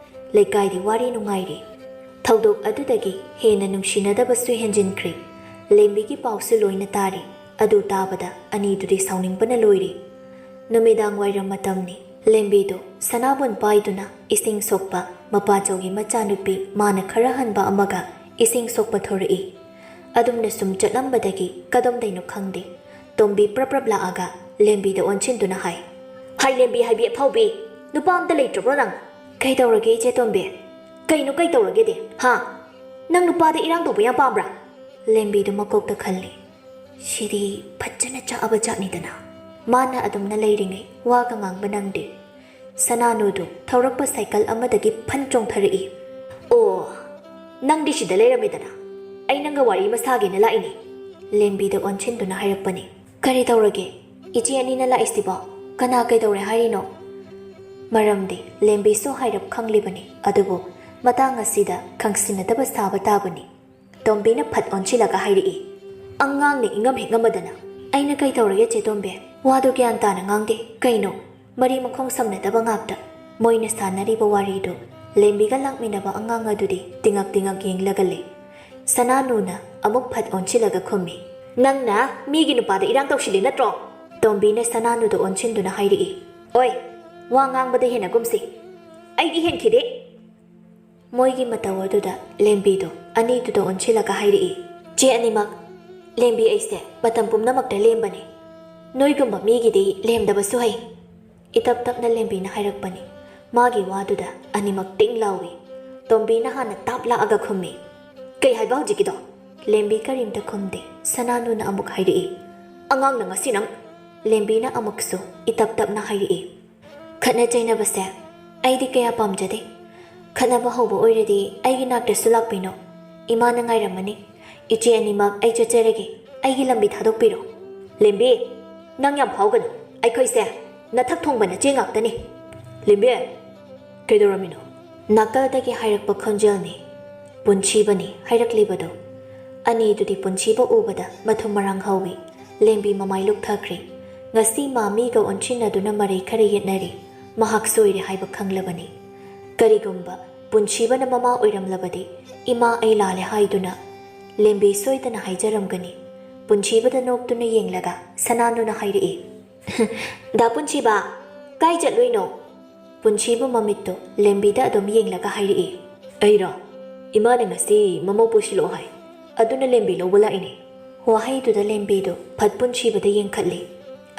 ꯂꯩꯀꯥꯏꯗꯤ ꯋꯥꯔꯤ ꯅꯨꯡꯉꯥꯏꯔꯤ꯫ ꯊꯧꯗꯣꯛ ꯑꯗꯨꯗꯒꯤ ꯍꯦꯟꯅ ꯅꯨꯡꯁꯤꯅꯗꯕꯁꯨ ꯍꯦꯟꯖꯤꯟꯈ꯭ꯔꯦ꯫ ꯂꯦꯝꯕꯤꯒꯤ ꯄꯥꯎꯁꯨ ꯂꯣꯏꯅ ꯇꯥꯔꯤ꯫ ꯑꯗꯨ ꯇꯥꯕꯗ ꯑꯅꯤꯗꯨꯗꯤ ꯁꯥꯎꯅꯤꯡꯕꯅ ꯂꯣꯏꯔꯤ꯫ ꯅꯨꯃꯤꯗꯥꯡ ꯋꯥꯏꯔꯝ ꯃꯇꯝꯅꯤ꯫ ꯂꯦꯝꯕꯤꯗꯨ ꯁꯅꯥꯕꯨꯟ ꯄꯥꯏꯗꯨꯅ ꯏꯁꯤꯡ ꯁꯣꯛꯄ ꯃꯄꯥꯆꯧꯒꯤ ꯃꯆꯥꯅꯨꯄꯤ ꯃꯥꯅ ꯈꯔ ꯍꯟꯕ ꯑꯃꯒ ꯏꯁꯤꯡ ꯁꯣꯛꯄ ꯊꯣꯔꯛꯏ꯫ ꯑꯗꯨꯝꯅ ꯁꯨꯝ ꯆꯠꯂꯝꯕꯗꯒꯤ ꯀꯗꯣꯝꯗꯩꯅꯣ ꯈꯪꯗꯦ, ꯇꯣꯝꯕꯤ ꯄ꯭ꯔꯞ ꯄ꯭ꯔꯞ ꯂꯥꯛꯑꯒ ꯂꯦꯝꯕꯤꯗ ꯑꯣꯟꯁꯤꯟꯗꯨꯅ ꯍꯥꯏ, "ꯍꯥꯏ ꯂꯦꯝꯕꯤ, ꯍꯥꯏꯕꯤ ꯑꯐꯥꯎꯕꯤ, ꯅꯨꯄꯥ ꯑꯝꯇ ꯂꯩꯇ꯭ꯔꯕ꯭ꯔꯣ ꯅꯪ?" "ꯀꯩꯗꯧꯔꯒꯦ ꯏꯆꯦ ꯇꯣꯝꯕꯤ?" "ꯀꯩꯅꯣ ꯀꯩꯗꯧꯔꯒꯦꯗꯤ? ꯍꯥ? ꯅꯪ ꯅꯨꯄꯥꯗ ꯏꯔꯥꯡ ꯇꯧꯕ ꯌꯥꯝ ꯄꯥꯝꯕ꯭ꯔꯥ?" ꯂꯦꯝꯕꯤꯗꯨ ꯃꯀꯣꯛꯇ ꯈꯜꯂꯤ꯫ "ꯁꯤꯗꯤ ꯐꯖꯅ ꯆꯥꯛꯑꯕ ꯖꯥꯠꯅꯤꯗꯅ꯫" ꯃꯥꯅ ꯑꯗꯨꯝꯅ ꯂꯩꯔꯤꯉꯩ ꯋꯥꯒ ꯉꯥꯡꯕ ꯅꯪꯗꯦ꯫ ꯁꯅꯥꯅꯨꯗꯨ ꯊꯧꯔꯛꯄ ꯁꯥꯏꯀꯜ ꯑꯃꯗꯒꯤ ꯐꯟ ꯆꯣꯡꯊꯔꯛꯏ꯫ "ꯑꯣ, ꯅꯪꯗꯤ ꯁꯤꯗ ꯂꯩꯔꯝꯃꯦꯗꯅ꯫ ꯑꯩ ꯅꯪꯒ ꯋꯥꯔꯤ ꯑꯃ ꯁꯥꯒꯦꯅ ꯂꯥꯛꯏꯅꯦ꯫" ꯂꯦꯝꯕꯤꯗ ꯑꯣꯟꯁꯤꯟꯗꯨꯅ ꯍꯥꯏꯔꯛꯄꯅꯤ꯫ "ꯀꯔꯤ ꯇꯧꯔꯒꯦ? ꯏꯆꯦ ꯑꯅꯤꯅ ꯂꯥꯛꯏꯁꯤꯕꯣ? ꯀꯅꯥ ꯀꯩꯗꯧꯔꯦ ꯍꯥꯏꯔꯤꯅꯣ?" ꯃꯔꯝꯗꯤ ꯂꯦꯝꯕꯤꯁꯨ ꯍꯥꯏꯔꯞ ꯈꯪꯂꯤꯕꯅꯤ, ꯑꯗꯨꯕꯨ ꯃꯇꯥꯡ ꯑꯁꯤꯗ ꯈꯪꯁꯤꯟꯅꯗꯕ ꯁꯥꯕ ꯇꯥꯕꯅꯤ꯫ ꯇꯣꯝꯕꯤꯅ ꯐꯠ ꯑꯣꯟꯁꯤꯜꯂꯒ ꯍꯥꯏꯔꯛꯏ, "ꯑꯉꯥꯡꯅ ꯏꯉꯝ ꯍꯦꯛ ꯉꯝꯃꯗꯅ꯫" "ꯑꯩꯅ ꯀꯩ ꯇꯧꯔꯒꯦ, ꯆꯦ ꯇꯣꯝꯕꯤ? ꯋꯥꯗꯣ ꯒ꯭ꯌꯥꯟ ꯇꯥꯅ ꯉꯥꯡꯗꯦ꯫ ꯀꯩꯅꯣ, ꯃꯔꯤ ꯃꯈꯣꯡ ꯁꯝꯅꯗꯕ ꯉꯥꯛꯇ?" ꯃꯣꯏꯅ ꯁꯥꯟꯅꯔꯤꯕ ꯋꯥꯔꯤꯗꯨ ꯂꯦꯝꯕꯤꯒ ꯂꯥꯛꯃꯤꯟꯅꯕ ꯑꯉꯥꯡ ꯑꯗꯨꯗꯤ ꯇꯤꯉꯛ ꯇꯤꯉꯛ ꯌꯦꯡꯂꯒ ꯂꯩ꯫ ꯁꯅꯥꯅꯨꯅ ꯑꯃꯨꯛ ꯐꯠ ꯑꯣꯟꯁꯤꯜꯂꯒ ꯈꯨꯝꯃꯤ, "ꯅꯪꯅ ꯃꯤꯒꯤ ꯅꯨꯄꯥꯗ ꯏꯔꯥꯡ ꯇꯧꯁꯤꯜꯂꯤ ꯅꯠꯇ꯭ꯔꯣ?" ꯇꯣꯝꯕꯤꯅ ꯁꯅꯥꯅꯨꯗ ꯑꯣꯟꯁꯤꯟꯗꯨꯅ ꯍꯥꯏꯔꯛꯏ, "ꯑꯣꯏ, ꯋꯥ ꯉꯥꯡꯕꯗ ꯍꯦꯟꯅ ꯀꯨꯝꯁꯤ꯫ ꯑꯩꯒꯤ ꯍꯦꯟꯈꯤꯗꯦ꯫" ꯃꯣꯏꯒꯤ ꯃꯇꯧ ꯑꯗꯨꯗ ꯂꯦꯝꯕꯤꯗꯨ ꯑꯅꯤꯗꯨꯗ ꯑꯣꯟꯁꯤꯜꯂꯒ ꯍꯥꯏꯔꯛꯏ, "ꯆꯦ ꯑꯅꯤꯃꯛ, ꯂꯦꯝꯕꯤ ꯑꯩꯁꯦ ꯃꯇꯝ ꯄꯨꯝꯅꯃꯛꯇ ꯂꯦꯝꯕꯅꯤ꯫ ꯅꯣꯏꯒꯨꯝꯕ ꯃꯤꯒꯤꯗꯤ ꯂꯦꯝꯗꯕꯁꯨ ꯍꯩ꯫ ꯏꯇꯞ ꯇꯞꯅ ꯂꯦꯝꯕꯤꯅ ꯍꯥꯏꯔꯛꯄꯅꯤ꯫ ꯃꯥꯒꯤ ꯋꯥꯗꯨꯗ ꯑꯅꯤꯃꯛ ꯇꯤꯡ ꯂꯥꯎꯏ꯫ ꯇꯣꯝꯕꯤꯅ ꯍꯥꯟꯅ ꯇꯥꯞ ꯂꯥꯛꯑꯒ ꯈꯨꯝꯃꯤ꯫ "ꯀꯩ ꯍꯥꯏꯕ ꯍꯧꯖꯤꯛꯀꯤꯗꯣ?" ꯂꯦꯝꯕꯤ ꯀꯔꯤꯝꯇ ꯈꯨꯝꯗꯦ꯫ ꯁꯅꯥꯅꯨꯅ ꯑꯃꯨꯛ ꯍꯥꯏꯔꯛꯏ꯫ "ꯑꯉꯥꯡꯅ ꯉꯁꯤ ꯅꯪ!" ꯂꯦꯝꯕꯤꯅ ꯑꯃꯨꯛꯁꯨ ꯏꯇꯞ ꯇꯞꯅ ꯍꯥꯏꯔꯛꯏ꯫ "ꯈꯠꯅ ꯆꯩꯅꯕꯁꯦ ꯑꯩꯗꯤ ꯀꯌꯥ ꯄꯥꯝꯖꯗꯦ꯫ ꯈꯠꯅꯕ ꯍꯧꯕ ꯑꯣꯏꯔꯗꯤ ꯑꯩꯒꯤ ꯅꯥꯛꯇꯁꯨ ꯂꯥꯛꯄꯤꯅꯣ꯫ ꯏꯃꯥꯅ ꯉꯥꯏꯔꯝꯃꯅꯤ꯫ ꯏꯆꯦ ꯑꯅꯤꯃꯛ ꯑꯩ ꯆꯠꯆꯔꯒꯦ꯫ ꯑꯩꯒꯤ ꯂꯝꯕꯤ ꯊꯥꯗꯣꯛꯄꯤꯔꯣ꯫" "ꯂꯦꯝꯕꯤ, ꯅꯪ ꯌꯥꯝ ꯐꯥꯎꯒꯅꯨ꯫ ꯑꯩꯈꯣꯏꯁꯦ ꯅꯊꯛ ꯊꯣꯡꯕ ꯅꯆꯦ ꯉꯥꯛꯇꯅꯤ꯫" "ꯂꯦꯝꯕꯤ, ꯀꯩꯗꯧꯔꯝꯃꯤꯅꯣ?" ꯅꯥꯀꯜꯗꯒꯤ ꯍꯥꯏꯔꯛꯄ ꯈꯣꯟꯖꯦꯜꯅꯤ꯫ ꯄꯨꯟꯁꯤꯕꯅꯤ ꯍꯥꯏꯔꯛꯂꯤꯕꯗꯨ꯫ ꯑꯅꯤꯗꯨꯗꯤ ꯄꯨꯟꯁꯤꯕ ꯎꯕꯗ ꯃꯊꯨꯝ ꯃꯔꯥꯡ ꯍꯧꯏ꯫ ꯂꯦꯝꯕꯤ ꯃꯃꯥꯏ ꯂꯨꯞꯊꯈ꯭ꯔꯦ꯫ ꯉꯁꯤ ꯃꯥ ꯃꯤꯒ ꯑꯣꯟꯁꯤꯟꯅꯗꯨꯅ ꯃꯔꯩ ꯈꯔ ꯌꯦꯠꯅꯔꯤ꯫ ꯃꯍꯥꯛ ꯁꯣꯏꯔꯦ ꯍꯥꯏꯕ ꯈꯪꯂꯕꯅꯤ꯫ ꯀꯔꯤꯒꯨꯝꯕ ꯄꯨꯟꯁꯤꯕꯅ ꯃꯃꯥ ꯑꯣꯏꯔꯝꯂꯕꯗꯤ ꯏꯃꯥ ꯑꯩ ꯂꯥꯜꯂꯦ ꯍꯥꯏꯗꯨꯅ ꯂꯦꯝꯕꯤ ꯁꯣꯏꯗꯅ ꯍꯥꯏꯖꯔꯝꯒꯅꯤ꯫ ꯄꯨꯟꯁꯤꯕꯗ ꯅꯣꯛꯇꯨꯅ ꯌꯦꯡꯂꯒ ꯁꯅꯥꯅꯨꯅ ꯍꯥꯏꯔꯛꯏ, "ꯗꯥ ꯄꯨꯟꯁꯤꯕ, ꯀꯥꯏ ꯆꯠꯂꯨꯏꯅꯣ?" ꯄꯨꯟꯁꯤꯕ ꯃꯃꯤꯠꯇꯨ ꯂꯦꯝꯕꯤꯗ ꯑꯗꯨꯝ ꯌꯦꯡꯂꯒ ꯍꯥꯏꯔꯛꯏ, "ꯑꯩꯔꯣ? ꯏꯃꯥꯅ ꯉꯁꯤ ꯃꯃꯧ ꯄꯨꯁꯤꯜꯂꯛꯑꯣ ꯍꯥꯏ, ꯑꯗꯨꯅ ꯂꯦꯝꯕꯤ ꯂꯧꯕ ꯂꯥꯛꯏꯅꯦ꯫" ꯋꯥꯍꯩꯗꯨꯗ ꯂꯦꯝꯕꯤꯗꯨ ꯐꯠ ꯄꯨꯟꯁꯤꯕꯗ ꯌꯦꯡꯈꯠꯂꯤ꯫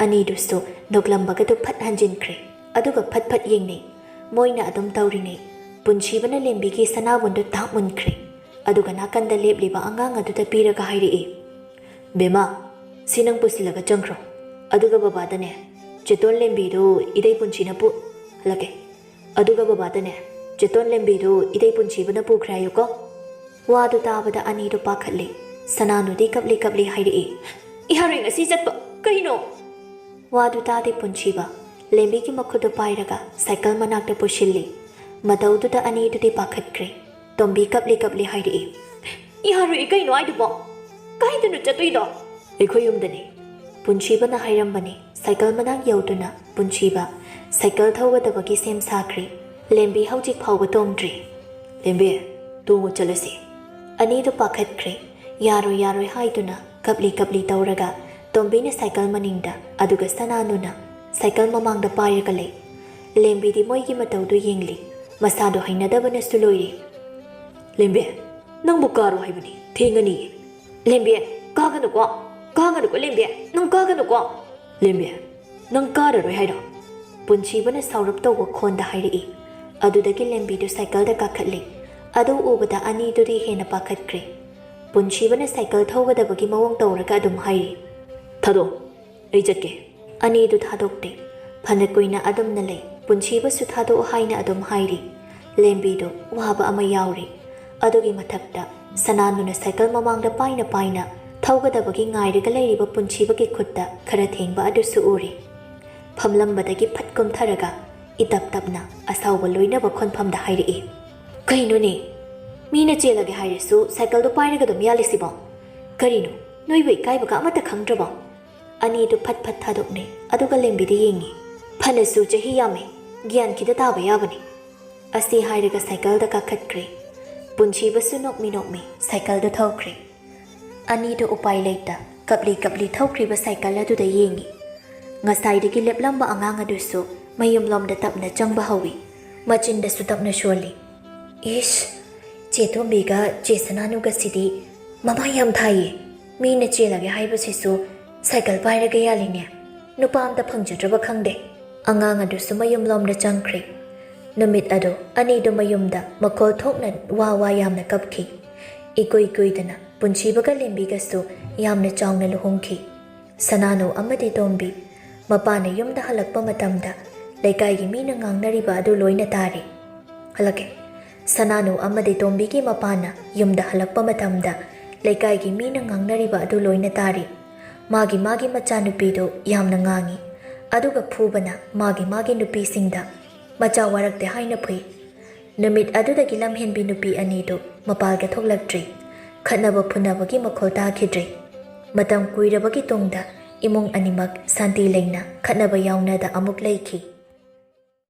ꯑꯅꯤꯗꯨꯁꯨ ꯅꯣꯛꯂꯝꯕꯒꯗꯨ ꯐꯠ ꯍꯟꯖꯤꯟꯈ꯭ꯔꯦ꯫ ꯑꯗꯨꯒ ꯐꯠ ꯐꯠ ꯌꯦꯡꯅꯩ꯫ ꯃꯣꯏꯅ ꯑꯗꯨꯝ ꯇꯧꯔꯤꯉꯩ ꯄꯨꯟꯁꯤꯕꯅ ꯂꯦꯝꯕꯤꯒꯤ ꯁꯅꯥꯕꯨꯟꯗꯨ ꯇꯥꯛ ꯃꯨꯟꯈ꯭ꯔꯦ꯫ ꯑꯗꯨꯒ ꯅꯥꯀꯟꯗ ꯂꯦꯞꯂꯤꯕ ꯑꯉꯥꯡ ꯑꯗꯨꯗ ꯄꯤꯔꯒ ꯍꯥꯏꯔꯛꯏ, "ꯕꯦꯝꯃ, ꯁꯤ ꯅꯪ ꯄꯨꯁꯤꯜꯂꯒ ꯆꯪꯈ꯭ꯔꯣ꯫ ꯑꯗꯨꯒ ꯕꯕꯥꯗꯅꯦ, ꯆꯦꯇꯣꯟ ꯂꯦꯝꯕꯤꯗꯨ ꯏꯇꯩ ꯄꯨꯟꯁꯤꯅ ꯄꯨ-, ꯍꯜꯂꯛꯀꯦ꯫ ꯑꯗꯨꯒ ꯕꯕꯥꯗꯅꯦ, ꯆꯦꯇꯣꯟ ꯂꯦꯝꯕꯤꯗꯨ ꯏꯇꯩ ꯄꯨꯟꯁꯤꯕꯅ ꯄꯨꯈ꯭ꯔꯦ ꯍꯥꯏꯌꯨꯀꯣ꯫" ꯋꯥꯗꯨ ꯇꯥꯕꯗ ꯑꯅꯤꯗꯨ ꯄꯥꯈꯠꯂꯤ꯫ ꯁꯅꯥꯅꯨꯗꯤ ꯀꯞꯂꯤ ꯀꯞꯂꯤ ꯍꯥꯏꯔꯛꯏ, "ꯌꯥꯔꯣꯏ ꯉꯁꯤ ꯆꯠꯄ꯫ ꯀꯩꯅꯣ?" ꯋꯥꯗꯨ ꯇꯥꯗꯦ ꯄꯨꯟꯁꯤꯕ꯫ ꯂꯦꯝꯕꯤꯒꯤ ꯃꯈꯨꯠꯇꯨ ꯄꯥꯏꯔꯒ ꯁꯥꯏꯀꯜ ꯃꯅꯥꯛꯇ ꯄꯨꯁꯤꯜꯂꯤ꯫ ꯃꯇꯧꯗꯨꯗ ꯑꯅꯤꯗꯨꯗꯤ ꯄꯥꯈꯠꯈ꯭ꯔꯦ꯫ ꯇꯣꯝꯕꯤ ꯀꯞꯂꯤ ꯀꯞꯂꯤ ꯍꯥꯏꯔꯛꯏ, "ꯌꯥꯔꯣꯏ, ꯀꯩꯅꯣ ꯍꯥꯏꯗꯨꯕꯣ? ꯀꯥꯏꯗꯅꯣ ꯆꯠꯇꯣꯏꯗꯣ?" "ꯑꯩꯈꯣꯏ ꯌꯨꯝꯗꯅꯤ꯫" ꯄꯨꯟꯁꯤꯕꯅ ꯍꯥꯏꯔꯝꯕꯅꯤ꯫ ꯁꯥꯏꯀꯜ ꯃꯅꯥꯛ ꯌꯧꯗꯨꯅ ꯄꯨꯟꯁꯤꯕ ꯁꯥꯏꯀꯜ ꯊꯧꯒꯗꯕꯒꯤ ꯁꯦꯝ ꯁꯥꯈ꯭ꯔꯦ꯫ ꯂꯦꯝꯕꯤ ꯍꯧꯖꯤꯛ ꯐꯥꯎꯕ ꯇꯣꯡꯗ꯭ꯔꯤ꯫ "ꯂꯦꯝꯕꯤ, ꯇꯣꯡꯉꯨ ꯆꯠꯂꯁꯤ꯫" ꯑꯅꯤꯗꯨ ꯄꯥꯈꯠꯈ꯭ꯔꯦ꯫ "ꯌꯥꯔꯣꯏ, ꯌꯥꯔꯣꯏ" ꯍꯥꯏꯗꯨꯅ ꯀꯞꯂꯤ ꯀꯞꯂꯤ ꯇꯧꯔꯒ ꯇꯣꯝꯕꯤꯅ ꯁꯥꯏꯀꯜ ꯃꯅꯤꯡꯗ, ꯑꯗꯨꯒ ꯁꯅꯥꯅꯨꯅ ꯁꯥꯏꯀꯜ ꯃꯃꯥꯡꯗ ꯄꯥꯏꯔꯒ ꯂꯩ꯫ ꯂꯦꯝꯕꯤꯗꯤ ꯃꯣꯏꯒꯤ ꯃꯇꯧꯗꯨ ꯌꯦꯡꯂꯤ꯫ ꯃꯁꯥꯗꯣ ꯍꯩꯅꯗꯕꯅꯁꯨ ꯂꯣꯏꯔꯦ꯫ "ꯂꯦꯝꯕꯤ, ꯅꯪꯕꯨ ꯀꯥꯔꯣ ꯍꯥꯏꯕꯅꯤ, ꯊꯦꯡꯉꯅꯤꯌꯦ꯫" "ꯂꯦꯝꯕꯤ, ꯀꯥꯒꯅꯨꯀꯣ, ꯀꯥꯒꯅꯨꯀꯣ ꯂꯦꯝꯕꯤ, ꯅꯪ ꯀꯥꯒꯅꯨꯀꯣ꯫" "ꯂꯦꯝꯕꯤ, ꯅꯪ ꯀꯥꯔꯔꯣꯏ ꯍꯥꯏꯔꯣ?" ꯄꯨꯟꯁꯤꯕꯅ ꯁꯥꯎꯔꯞ ꯇꯧꯕ ꯈꯣꯟꯗ ꯍꯥꯏꯔꯛꯏ꯫ ꯑꯗꯨꯗꯒꯤ ꯂꯦꯝꯕꯤꯗꯨ ꯁꯥꯏꯀꯜꯗ ꯀꯥꯈꯠꯂꯤ꯫ ꯑꯗꯨ ꯎꯕꯗ ꯑꯅꯤꯗꯨꯗꯤ ꯍꯦꯟꯅ ꯄꯥꯈꯠꯈ꯭ꯔꯦ꯫ ꯄꯨꯟꯁꯤꯕꯅ ꯁꯥꯏꯀꯜ ꯊꯧꯒꯗꯕꯒꯤ ꯃꯑꯣꯡ ꯇꯧꯔꯒ ꯑꯗꯨꯝ ꯍꯥꯏꯔꯤ, "ꯊꯥꯗꯣꯛ, ꯑꯩ ꯆꯠꯀꯦ"꯫ ꯑꯅꯤꯗꯨ ꯊꯥꯗꯣꯛꯇꯦ꯫ ꯐꯅ ꯀꯨꯏꯅ ꯑꯗꯨꯝꯅ ꯂꯩ꯫ ꯄꯨꯟꯁꯤꯕꯁꯨ "ꯊꯥꯗꯣꯛꯑꯣ" ꯍꯥꯏꯅ ꯑꯗꯨꯝ ꯍꯥꯏꯔꯤ꯫ ꯂꯦꯝꯕꯤꯗꯨ ꯋꯥꯕ ꯑꯃ ꯌꯥꯎꯔꯤ꯫ ꯑꯗꯨꯒꯤ ꯃꯊꯛꯇ ꯁꯅꯥꯅꯨꯅ ꯁꯥꯏꯀꯜ ꯃꯃꯥꯡꯗ ꯄꯥꯏꯅ ꯄꯥꯏꯅ ꯊꯧꯒꯗꯕꯒꯤ ꯉꯥꯏꯔꯒ ꯂꯩꯔꯤꯕ ꯄꯨꯟꯁꯤꯕꯒꯤ ꯈꯨꯠꯇ ꯈꯔ ꯊꯦꯡꯕ ꯑꯗꯨꯁꯨ ꯎꯔꯤ꯫ ꯐꯝꯂꯝꯕꯗꯒꯤ ꯐꯠ ꯀꯨꯝꯊꯔꯒ ꯏꯇꯞ ꯇꯞꯅ ꯑꯁꯥꯎꯕ ꯂꯣꯏꯅꯕ ꯈꯣꯟꯐꯝꯗ ꯍꯥꯏꯔꯛꯏ, "ꯀꯩꯅꯣꯅꯦ? ꯃꯤꯅ ꯆꯦꯜꯂꯒꯦ ꯍꯥꯏꯔꯁꯨ ꯁꯥꯏꯀꯜꯗꯣ ꯄꯥꯏꯔꯒ ꯑꯗꯨꯝ ꯌꯥꯜꯂꯤꯁꯤꯕꯣ? ꯀꯔꯤꯅꯣ? ꯅꯣꯏꯕꯨ ꯏꯀꯥꯏꯕꯒ ꯑꯃꯠꯇ ꯈꯪꯗ꯭ꯔꯕꯣ?" ꯑꯅꯤꯗꯨ ꯐꯠ ꯐꯠ ꯊꯥꯗꯣꯛꯅꯩ, ꯑꯗꯨꯒ ꯂꯦꯝꯕꯤꯗ ꯌꯦꯡꯉꯤ꯫ "ꯐꯅꯁꯨ ꯆꯍꯤ ꯌꯥꯝꯃꯦ, ꯒ꯭ꯌꯥꯟ ꯈꯤꯇ ꯇꯥꯕ ꯌꯥꯕꯅꯤ"꯫ ꯑꯁꯤ ꯍꯥꯏꯔꯒ ꯁꯥꯏꯀꯜꯗ ꯀꯥꯈꯠꯈ꯭ꯔꯦ꯫ ꯄꯨꯟꯁꯤꯕꯁꯨ ꯅꯣꯛꯃꯤ ꯅꯣꯛꯃꯤ ꯁꯥꯏꯀꯜꯗꯨ ꯊꯧꯈ꯭ꯔꯦ꯫ ꯑꯅꯤꯗꯨ ꯎꯄꯥꯏ ꯂꯩꯇ ꯀꯞꯂꯤ ꯀꯞꯂꯤ ꯊꯧꯈ꯭ꯔꯤꯕ ꯁꯥꯏꯀꯜ ꯑꯗꯨꯗ ꯌꯦꯡꯉꯤ꯫ ꯉꯁꯥꯏꯗꯒꯤ ꯂꯦꯞꯂꯝꯕ ꯑꯉꯥꯡ ꯑꯗꯨꯁꯨ ꯃꯌꯨꯝꯂꯣꯝꯗ ꯇꯞꯅ ꯆꯪꯕ ꯍꯧꯏ꯫ ꯃꯆꯤꯟꯗꯁꯨ ꯇꯞꯅ ꯁꯣꯜꯂꯤ, "ꯏꯁ, ꯆꯦ ꯇꯣꯝꯕꯤꯒ ꯆꯦ ꯁꯅꯥꯅꯨꯒꯁꯤꯗꯤ ꯃꯃꯥ ꯌꯥꯝ ꯊꯥꯏꯌꯦ꯫ ꯃꯤꯅ ꯆꯦꯜꯂꯒꯦ ꯍꯥꯏꯕꯁꯤꯁꯨ ꯁꯥꯏꯀꯜ ꯄꯥꯏꯔꯒ ꯌꯥꯜꯂꯤꯅꯦ꯫ ꯅꯨꯄꯥ ꯑꯝꯇ ꯐꯪꯖꯗ꯭ꯔꯕ ꯈꯪꯗꯦ"꯫ ꯑꯉꯥꯡ ꯑꯗꯨꯁꯨ ꯃꯌꯨꯝꯂꯣꯝꯗ ꯆꯪꯈ꯭ꯔꯦ꯫ ꯅꯨꯃꯤꯠ ꯑꯗꯨ ꯑꯅꯤꯗꯨ ꯃꯌꯨꯝꯗ ꯃꯈꯣꯜ ꯊꯣꯛꯅ ꯋꯥ ꯋꯥ ꯌꯥꯝꯅ ꯀꯞꯈꯤ꯫ ꯏꯀꯨꯏ ꯀꯨꯏꯗꯅ ꯄꯨꯟꯁꯤꯕꯒ ꯂꯦꯝꯕꯤꯒꯁꯨ ꯌꯥꯝꯅ ꯆꯥꯎꯅ ꯂꯨꯍꯣꯡꯈꯤ꯫ ꯁꯅꯥꯅꯨ ꯑꯃꯗꯤ ꯇꯣꯝꯕꯤ ꯃꯄꯥꯅ ꯌꯨꯝꯗ ꯍꯜꯂꯛꯄ ꯃꯇꯝꯗ ꯂꯩꯀꯥꯏꯒꯤ ꯃꯤꯅ ꯉꯥꯡꯅꯔꯤꯕ ꯑꯗꯨ ꯂꯣꯏꯅ ꯇꯥꯔꯤ꯫ ꯍꯜꯂꯛꯀꯦ꯫ ꯁꯅꯥꯅꯨ ꯑꯃꯗꯤ ꯇꯣꯝꯕꯤꯒꯤ ꯃꯄꯥꯅ ꯌꯨꯝꯗ ꯍꯜꯂꯛꯄ ꯃꯇꯝꯗ ꯂꯩꯀꯥꯏꯒꯤ ꯃꯤꯅ ꯉꯥꯡꯅꯔꯤꯕ ꯑꯗꯨ ꯂꯣꯏꯅ ꯇꯥꯔꯤ꯫ ꯃꯥꯒꯤ ꯃꯥꯒꯤ ꯃꯆꯥꯅꯨꯄꯤꯗꯨ ꯌꯥꯝꯅ ꯉꯥꯡꯉꯤ꯫ ꯑꯗꯨꯒ ꯐꯨꯕꯅ ꯃꯥꯒꯤ ꯃꯥꯒꯤ ꯅꯨꯄꯤꯁꯤꯡꯗ ꯃꯆꯥ ꯋꯥꯔꯛꯇꯦ ꯍꯥꯏꯅ ꯐꯨꯏ꯫ ꯅꯨꯃꯤꯠ ꯑꯗꯨꯗꯒꯤ ꯂꯝꯍꯦꯟꯕꯤ ꯅꯨꯄꯤ ꯑꯅꯤꯗꯨ ꯃꯄꯥꯜꯒ ꯊꯣꯛꯂꯛꯇ꯭ꯔꯤ꯫ ꯈꯠꯅꯕ ꯐꯨꯅꯕꯒꯤ ꯃꯈꯣꯜ ꯇꯥꯈꯤꯗ꯭ꯔꯤ꯫ ꯃꯇꯝ ꯀꯨꯏꯔꯕꯒꯤ ꯇꯨꯡꯗ ꯏꯃꯨꯡ ꯑꯅꯤꯃꯛ ꯁꯥꯟꯇꯤ ꯂꯩꯅ ꯈꯠꯅꯕ ꯌꯥꯎꯅꯗ ꯑꯃꯨꯛ ꯂꯩꯈꯤ꯫